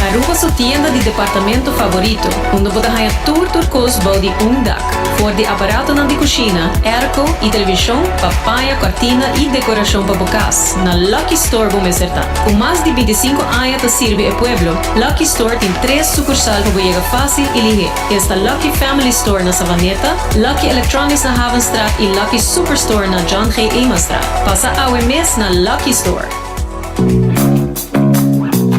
Aruba su tienda di departamento favorito, unda bo ta haña tur tur kos bou di un dak. For di aparatonan di kushina, airco i televishon pa paña, kortina i dekorashon pa bo kas, na Lucky Store bo mester ta. Ku mas di bintisinku aña ta sirbi e pueblo, Lucky Store tin tres sukursal pa bo yega fásil i lihé. Esta Lucky Family Store na Savaneta, Lucky Electronics na Havenstraat i Lucky Superstore na John G. Emanstraat. Pasa awe mes na Lucky Store!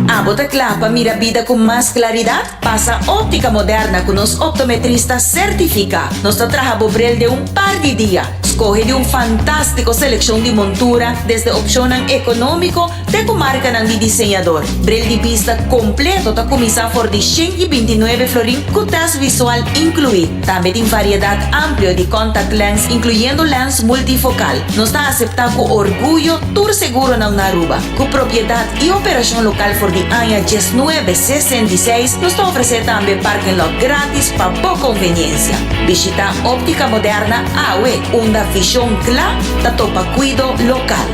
Abo ta kla pa mira bida ku mas klaridat? Pasa Óptica Moderna ku nos optometrista sertifiká. Nos ta traha bo bril den un par di dia. Skohe di un fantástiko selekshon di montura, desde opshonnan ekonómiko te ku markanan di diseñador. Bril di bista kompleto ta kuminsá for di 129 florin ku tèst visual inkluí. Tambe tin variedat amplio di contact lens inkluyendo lens multifokal. Nos ta aseptá ku orguyo tur seguronan na Aruba. Ku propiedat i operashon lokal for di aña 1966, nos ta ofresé tambe parking lot grátis pa bo konveniensia. Bishitá Óptica Moderna awe, unda vishon kla ta topa kuido lokal.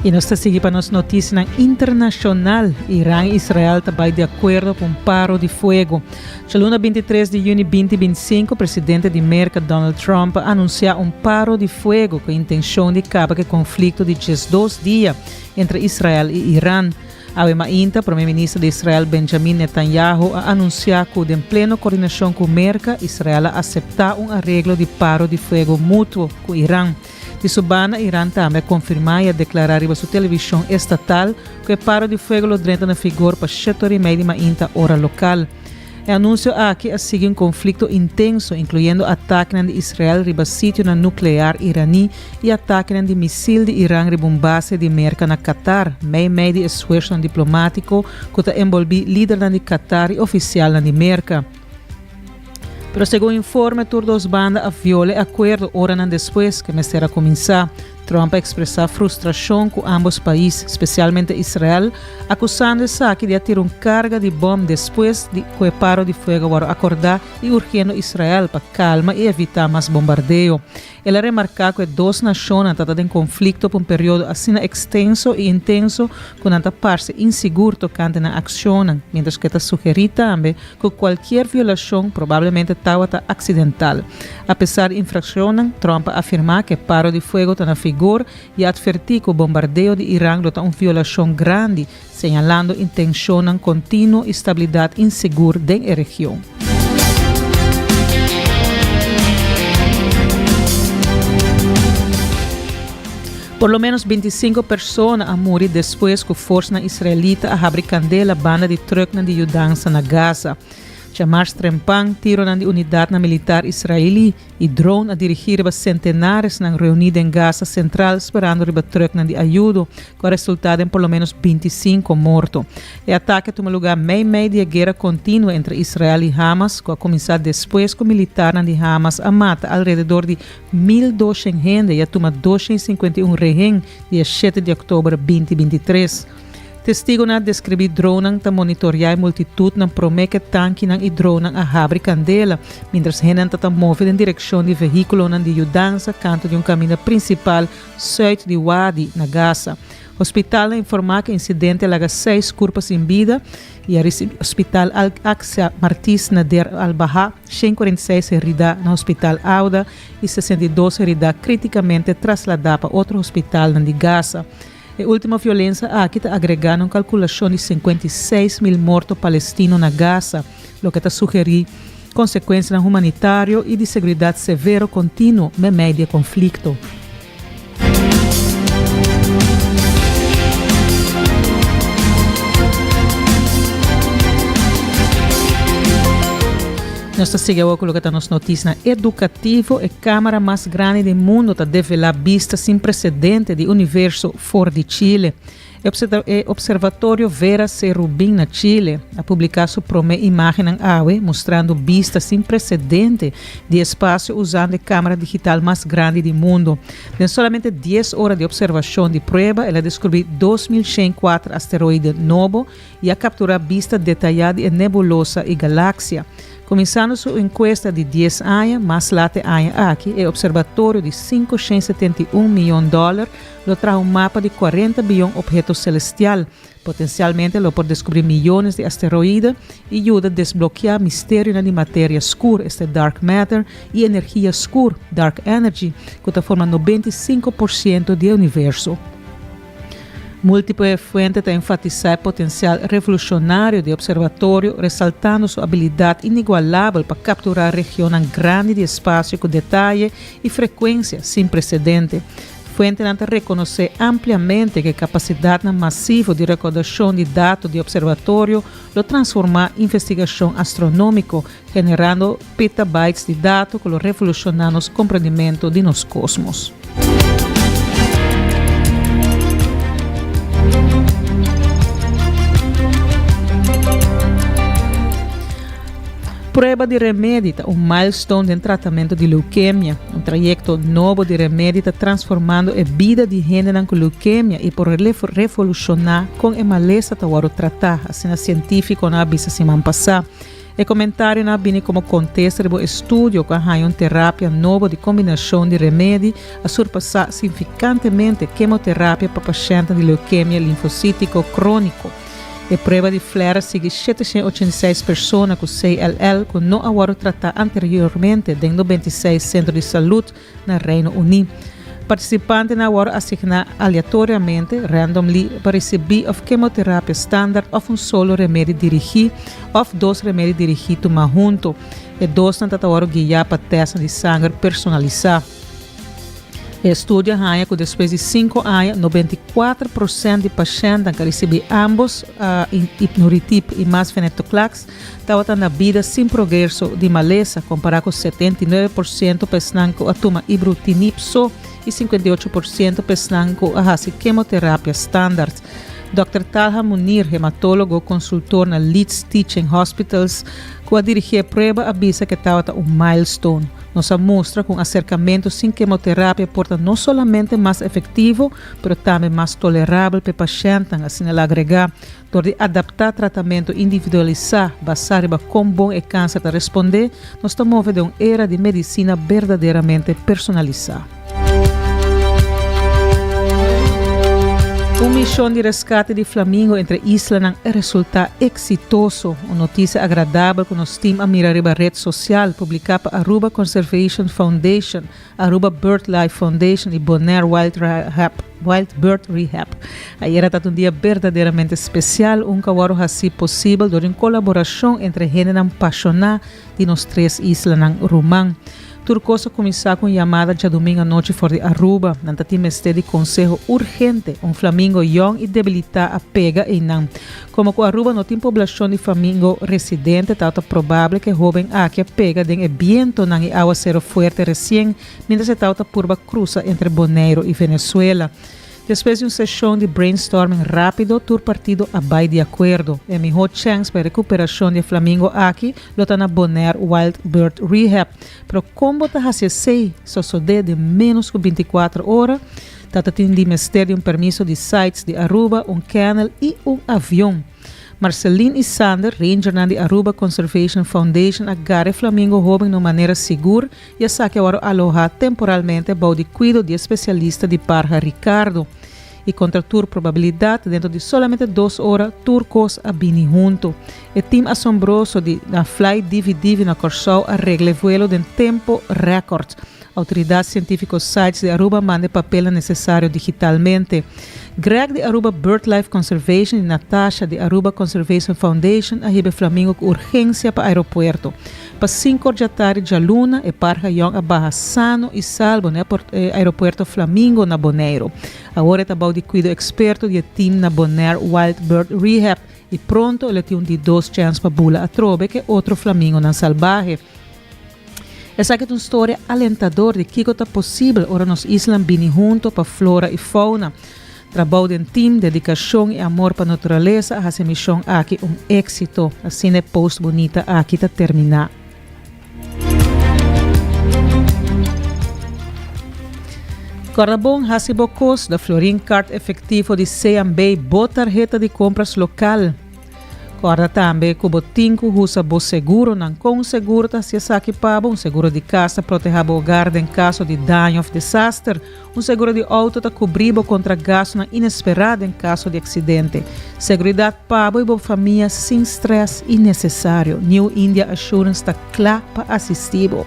I nos ta sigui pa nos notisianan internashonal. Iran i Israel ta bai di akuerdo pa un paro di fuego. Djaluna 23 di yüni 2025, presidente di Merka Donald Trump a anunsiá un paro di fuego ku e intenshon di kaba ku e konflikto di 12 dia entre Israel i Iran. Awe mainta, prome minister di Israel Benjamin Netanyahu a anunsiá ku den pleno kordinashon ku Merka, Israel a aseptá un areglo di paro di fuego mutuo ku Iran. Di su banda, Iran tambe a konfirmá i a deklará riba su televishon estatal ku e paro di fuego lo drenta na vigor pa shete ora i mei di mainta ora lokal. E anunsio aki a sigui un konflikto intenso, inkluyendo atakenan di Israel riba sitionan nuklear iraní i atakenan di misil di Iran riba un base di Merka na Qatar, mei mei di esfuersonan diplomátiko ku ta enbolbí lidernan di Qatar i ofisialnan di Merka. Pero segun informe tur dos banda a viola e akuerdo oranan despues ku e mester a kuminsá. Trump a ekspresá frustrashon ku ámbos pais, spesialmente Israel, akusando esaki di a tira un karga di bòm despues di ku e paro di fuego a wòrdu akordá i urgiendo Israel pa kalma i evitá mas bombardeo. El a remarká ku e dos nashonnan ta ta den konflikto pa un periodo asina ekstenso i intenso ku nan ta parse insigur tokante nan akshonnan, miéntras ku e ta sugerí tambe ku kualkier violashon probablemente tabata aksidental. Apesar di infrakshonnan, Trump a afirmá ku e paro di fuego ta na vigor i a atvertí ku bombardeo di Iran lo ta un violashon grandi, señalando intenshonnan kontinuo i stabilidat insegur den e region. Por lo ménos 25 persona a muri despues ku forsnan israelita a habri kandela banda di trùknan di yudansa na Gaza. Djamars trempan, tironan di unidatnan militar israelí i drone a dirigí riba sentenaresnan reuní den Gaza sentral sperando riba trùknan di ayudo, ku a resultá den por lo ménos 25 morto. E atake a tuma lugá mei mei di e guera kontinuo entre Israel i Hamas, ku a kuminsá despues ku militarnan di Hamas a mata alrededor di 1.200 hende i a tuma 251 rehen dia shete di òktober 2023. Testigonan a deskribí dronnan ta monitoriá e multitutnan promé ku e tankinan i dronnan a habri kandela, miéntras hendenan ta ta move den direkshon di vehíkulonan di yudansa kantu di un kaminda prinsipal sùit di Wadi, na Gaza. Hospital a informá ku e insidente a laga seis kurpa sin bida i a risibí Hospital Al-Aqsa Martis na Deir al-Bahah, 146 heridá na Hospital Awda i 62 heridá krítikamente trasladá pa otro hospitalnan di Gaza. E último violensia aki ta agregá na un kalkulashon di 56 mil morto palestino na Gaza, loke ta sugerí konsekuensianan humanitario i di seguridat severo kontinuo meimei di e konflikto. Nos ta sigui awor ku loke ta nos notisnan edukativo. E kamera mas grandi di mundu ta develá bista sin presedente di universo for di Chile. E Observatorio Vera C. Rubin na Chile a publiká su promé imágennan awe mustrando bista sin presedente di espasio usando e kámara digital mas grandi di mundu. Den solamente dies ora di opservashon di prueba el a deskubrí 2104 asteroide nobo i a kapturá bista detayá di e nebulosa i galaksia. Kuminsando su enkuesta di dies aña, mas lat e aña aki, e opserbatorio di 571 mion dòler lo traha un mapa di 40 bion obheto celestial. Potencialmente lo por descubri miyones di asteroide y yuda desblokia misterionan di materia scur, esta dark matter, y energia scur, dark energy, cu ta forma 95% di e universo. Multiple fuente ta enfatisa e potencial revolucionario di e observatorio, resaltando su abilidad inigualabel pa captura regionnan grandi di espacio cu detaye y frecuencia sin precedente. Fuentenan ta rekonosé ampliamente ku e kapasidatnan masivo di rekoudashon di dato di opservatorio lo transformá investigashon astronómiko, generando petabytes di dato ku lo revolushoná nos komprendimentu di nos kosmos. Prueba di remedi ta un milestone den tratamentu di leukemia. Un trayekto nobo di remedi ta transformando e bida di hendenan ku leukemia i por revolushoná kon e malesa ta wòrdu tratá, asina sientífikonan a bisa siman pasá. E komentarionan a bini komo kontesta riba un estudio ku a haña un terapia nobo di kombinashon di remedi a surpasá signifikantemente kemoterapia pa pashèntnan di leukemia linfosítiko króniko. E prueba di Flair a sigui 786 persona ku CLL ku no a wòrdu tratá anteriormente den 96 sentro di salud na Reino Uní. Partisipantenan a wòrdu asigná aleatoriamente, randomly, pa risibí òf kemoterapia standard òf un solo remedi dirigí òf dos remedi dirigí tumá huntu. E dosnan ta ta wòrdu guiá pa tèstnan di sanger personalisá. E estudio a haña ku despues di sinku aña, 94% di pashèntnan ku a risibí ámbos ibrutinib i mas venetoclax tabata na bida sin progreso di malesa, kompará ku 79% pa esnan ku a tuma ibrutinib so i 58% pa esnan ku a hasi kemoterapia standard. Dòkter Talha Munir, hematólogo konsultor na Leeds Teaching Hospitals, ku a dirigí e prueba a bisa ku e tabata un milestone. Nos a mustra ku un aserkamentu sin kemoterapia por ta no solamente mas efektivo, pero tambe mas tolerabel pa e pashèntnan, asina el a agregá. Dor di adaptá tratamentu individualisá basá riba kon bon e kanser ta respondé, nos ta move den un era di medisina berdaderamente personalisá. Un mishon di reskate di flamingo entre islanan a resultá eksitoso. Un notisia agradabel ku nos tim a mira riba ret sosial, publiká pa Aruba Conservation Foundation, Aruba Birdlife Foundation i Bonaire Wild Rehab, Wild Bird Rehab. Ayera ta un dia berdaderamente spesial, un ku a wòrdu hasí posibel dor di un kolaborashon entre hendenan pashoná di nos tres islanan ruman. Tur kos a kuminsá ku un yamada djadumingu anochi for di Aruba. Nan ta tin mester di konseho urgente. Un flamingo yòn i debilitá a pega einan. Komo ku Aruba no tin poblashon di flamingo residente, tabata probabel ku e hóben aki a pega den e bientonan i awasero fuerte resien miéntras e tabata purba krusa entre Boneiru i Venezuela. Despues di un seshon di brainstorming rápido, tur partido a bai di akuerdo. E mihó chèns pa e rekuperashon di e flamingo aki lo ta na Bonaire Wild Bird Rehab. Pero kon bo ta hasi esei sosodé den ménos ku bintikuater ora? Tata tin di mester di un permiso di CITES di Aruba, un kennel i un avion. Marceline i Sander, rangernan di Aruba Conservation Foundation a gara e flamingo hoben na un manera sigur i esaki a wòrdu alohá temporalmente bou di kuido di e spesialista di parha Ricardo. I kontra tur probabilidat, dentro di solamente dos ora tur kos a bini huntu. E tim asombroso di na Fly Divi Divi na Kòrsou a regla e vuelo den tempo rèkòrt. Autoridad Cientifico CITES di Aruba manda e papelnan necesario digitalmente. Greg di Aruba Birdlife Conservation y Natasha di Aruba Conservation Foundation a hiba e flamingo cu urgencia pa aeropuerto. Pa cinco or djatardi djaluna e parha yong a baha sano y salbo na e aeropuerto Flamingo na Boneiro. Awor e ta bou di cuido experto di e team na Bonaire Wild Bird Rehab y pronto el a tin un di dos chens pa bula atrobe cu e otro flamingonan salbahe. Esaki ta un storia alentador di kiko ta posibel ora nos islan bini hunto pa flora i fauna. Trabou den tim, dedikashon i amor pa naturalesa a hasi e mishon aki un éksito. Asina e post bunita aki ta terminá. Kòrda bon hasi bo kos, da Florin Card efektivo di CMB, bo tarheta di kompras lokal. Kòrda tambe ku bo tin ku usa bo seguronan. Kon un seguro ta hasi esaki pa bo? Un seguro di kas ta protehá bo hogar den kaso di daño òf desaster. Un seguro di outo ta kubrí bo kontra gastunan inesperá den kaso di aksidente. Seguridat pa bo i bo famia sin strès innesesario. New India Assurance ta kla pa asistí bo.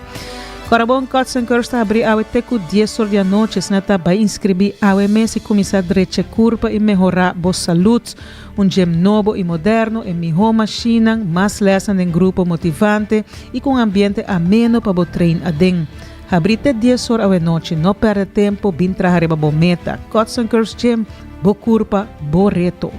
Kòrda bon, Cuts and Curves ta habrí awe te ku dies or di anochi. Asina ta bai inskribí awe mes i kuminsá drecha kurpa i mehorá bo salud. Un gym nobo i moderno, e mihó mashinnan, mas lèsnan den grupo motivante i ku un ambiente ameno pa bo train aden. Habrí te dies or awenochi, no pèrdè tempu, bin traha riba bo meta. Cuts and Curves Gym, bo kurpa, bo reto.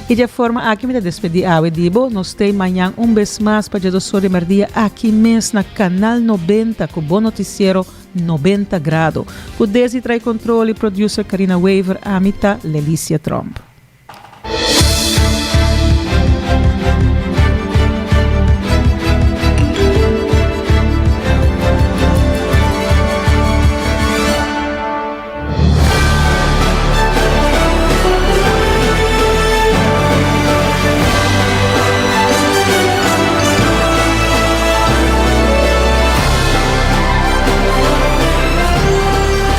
I di e forma aki mi ta despedí awe di bo. Nos t'ei mañan un bes mas pa djedosor di merdia aki mes na Canal 90 ku bo notisiero 90 Grado. Ku Desi trae control i producer Karina Wever, ami ta Lelicia Tromp.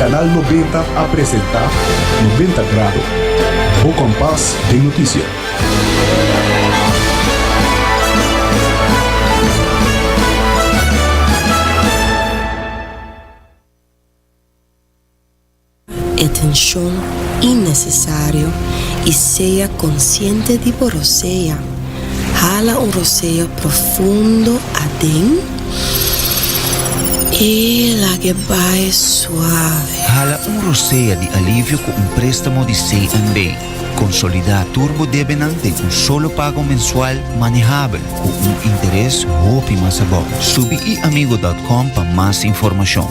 Canal 90 a presenta 90 Grado, bo kompas den notisia.
E tenshon innesesario i sea konsiente di bo rosea. Hala un rosea profundo aden i lag'e bai suave.
Hala un rosea di alivio ku un préstamo di CNB. Konsolidá tur bo debenan den un solo pago mensual manehabel ku un interes hopi mas abou. Subi iamigo dòt com pa mas informashon.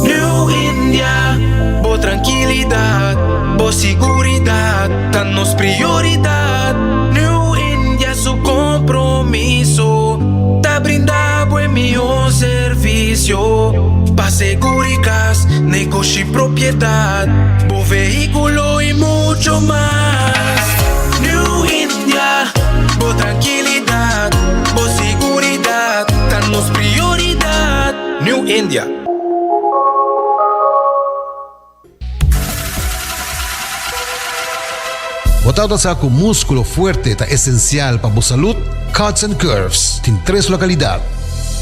New India, bo trankilidat, bo siguridat ta nos prioridat. New India su kompromiso ta brinda bo e mihó servisio pa seguri kas, negoshi, propiedat, bo vehíkulo i mucho mas. New India, bo trankilidat, bo siguridat ta nos prioridat. New India.
Bo tabata sa ku múskulo fuerte ta esensial pa bo salud? Cuts and Curves tin tres lokalidat,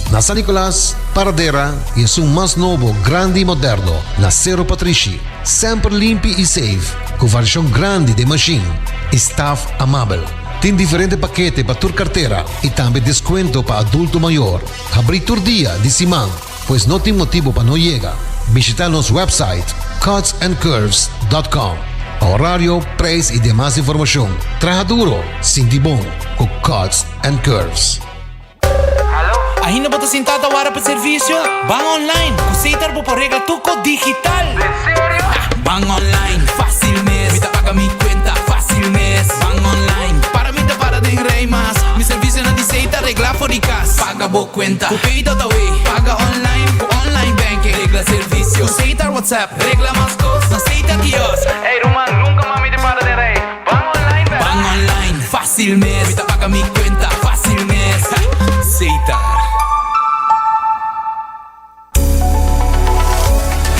na San Nicolas, Paradera i esun mas nobo, grandi i moderno, na Sero Patrishi. Semper limpi i safe, ku variashon grandi den mashin i staf amabel. Tin diferente pakete pa tur kartera i tambe deskuento pa adulto mayor. Habrí tur dia di siman, pues no tin motibu pa no yega. Bishita nos website cutsandcurves.com pa horario, prijs i demas informashon. Traha duro, sinti bon ku Cuts and Curves.
Ainda bo ta sintá ta wara pa servisio? Ban online! Ku Setar bo por regla tur kos digital! Ban online, fásil mes! Mi ta paga mi kuenta, fásil mes! Ban online, para mi ta para den rei mas! Mi servisionan di Setar reglá for di kas! Paga bo kuenta ku Pay.awe! Paga online ku online banking! Regla servisio ku Setar WhatsApp! Regla mas kos na Setar Kiosk! Ey ruman, nunka mas mi ta para den rei! Ban online bèl! Ban online, fásil mes! Mi ta paga mi kuenta, fásil mes! Setar.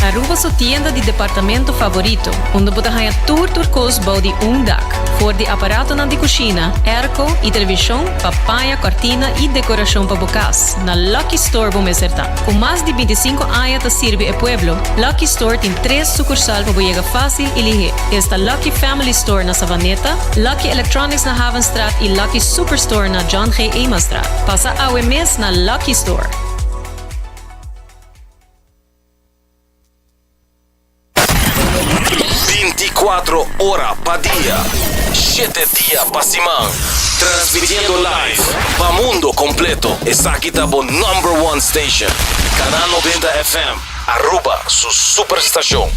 Aruba su tienda di departamento favorito, unda bo ta haña tur tur kos bou di un dak. For di aparatonan di kushina, airco i televishon pa paña, kòrtina i dekorashon pa bo kas, na Lucky Store bo mester ta. Ku mas di 25 aña ta sirbi e pueblo, Lucky Store tin tres sukursal pa bo yega fásil i lihé. Esta Lucky Family Store na Savaneta, Lucky Electronics na Havenstraat i Lucky Superstore na John G. Emastraat. Pasa awe mes na Lucky Store.
24 ora pa dia, shete dia pa siman. Transmitiendo live pa mundo completo. Esaki ta bo number one station. Canal 90 FM, Aruba su superstacion.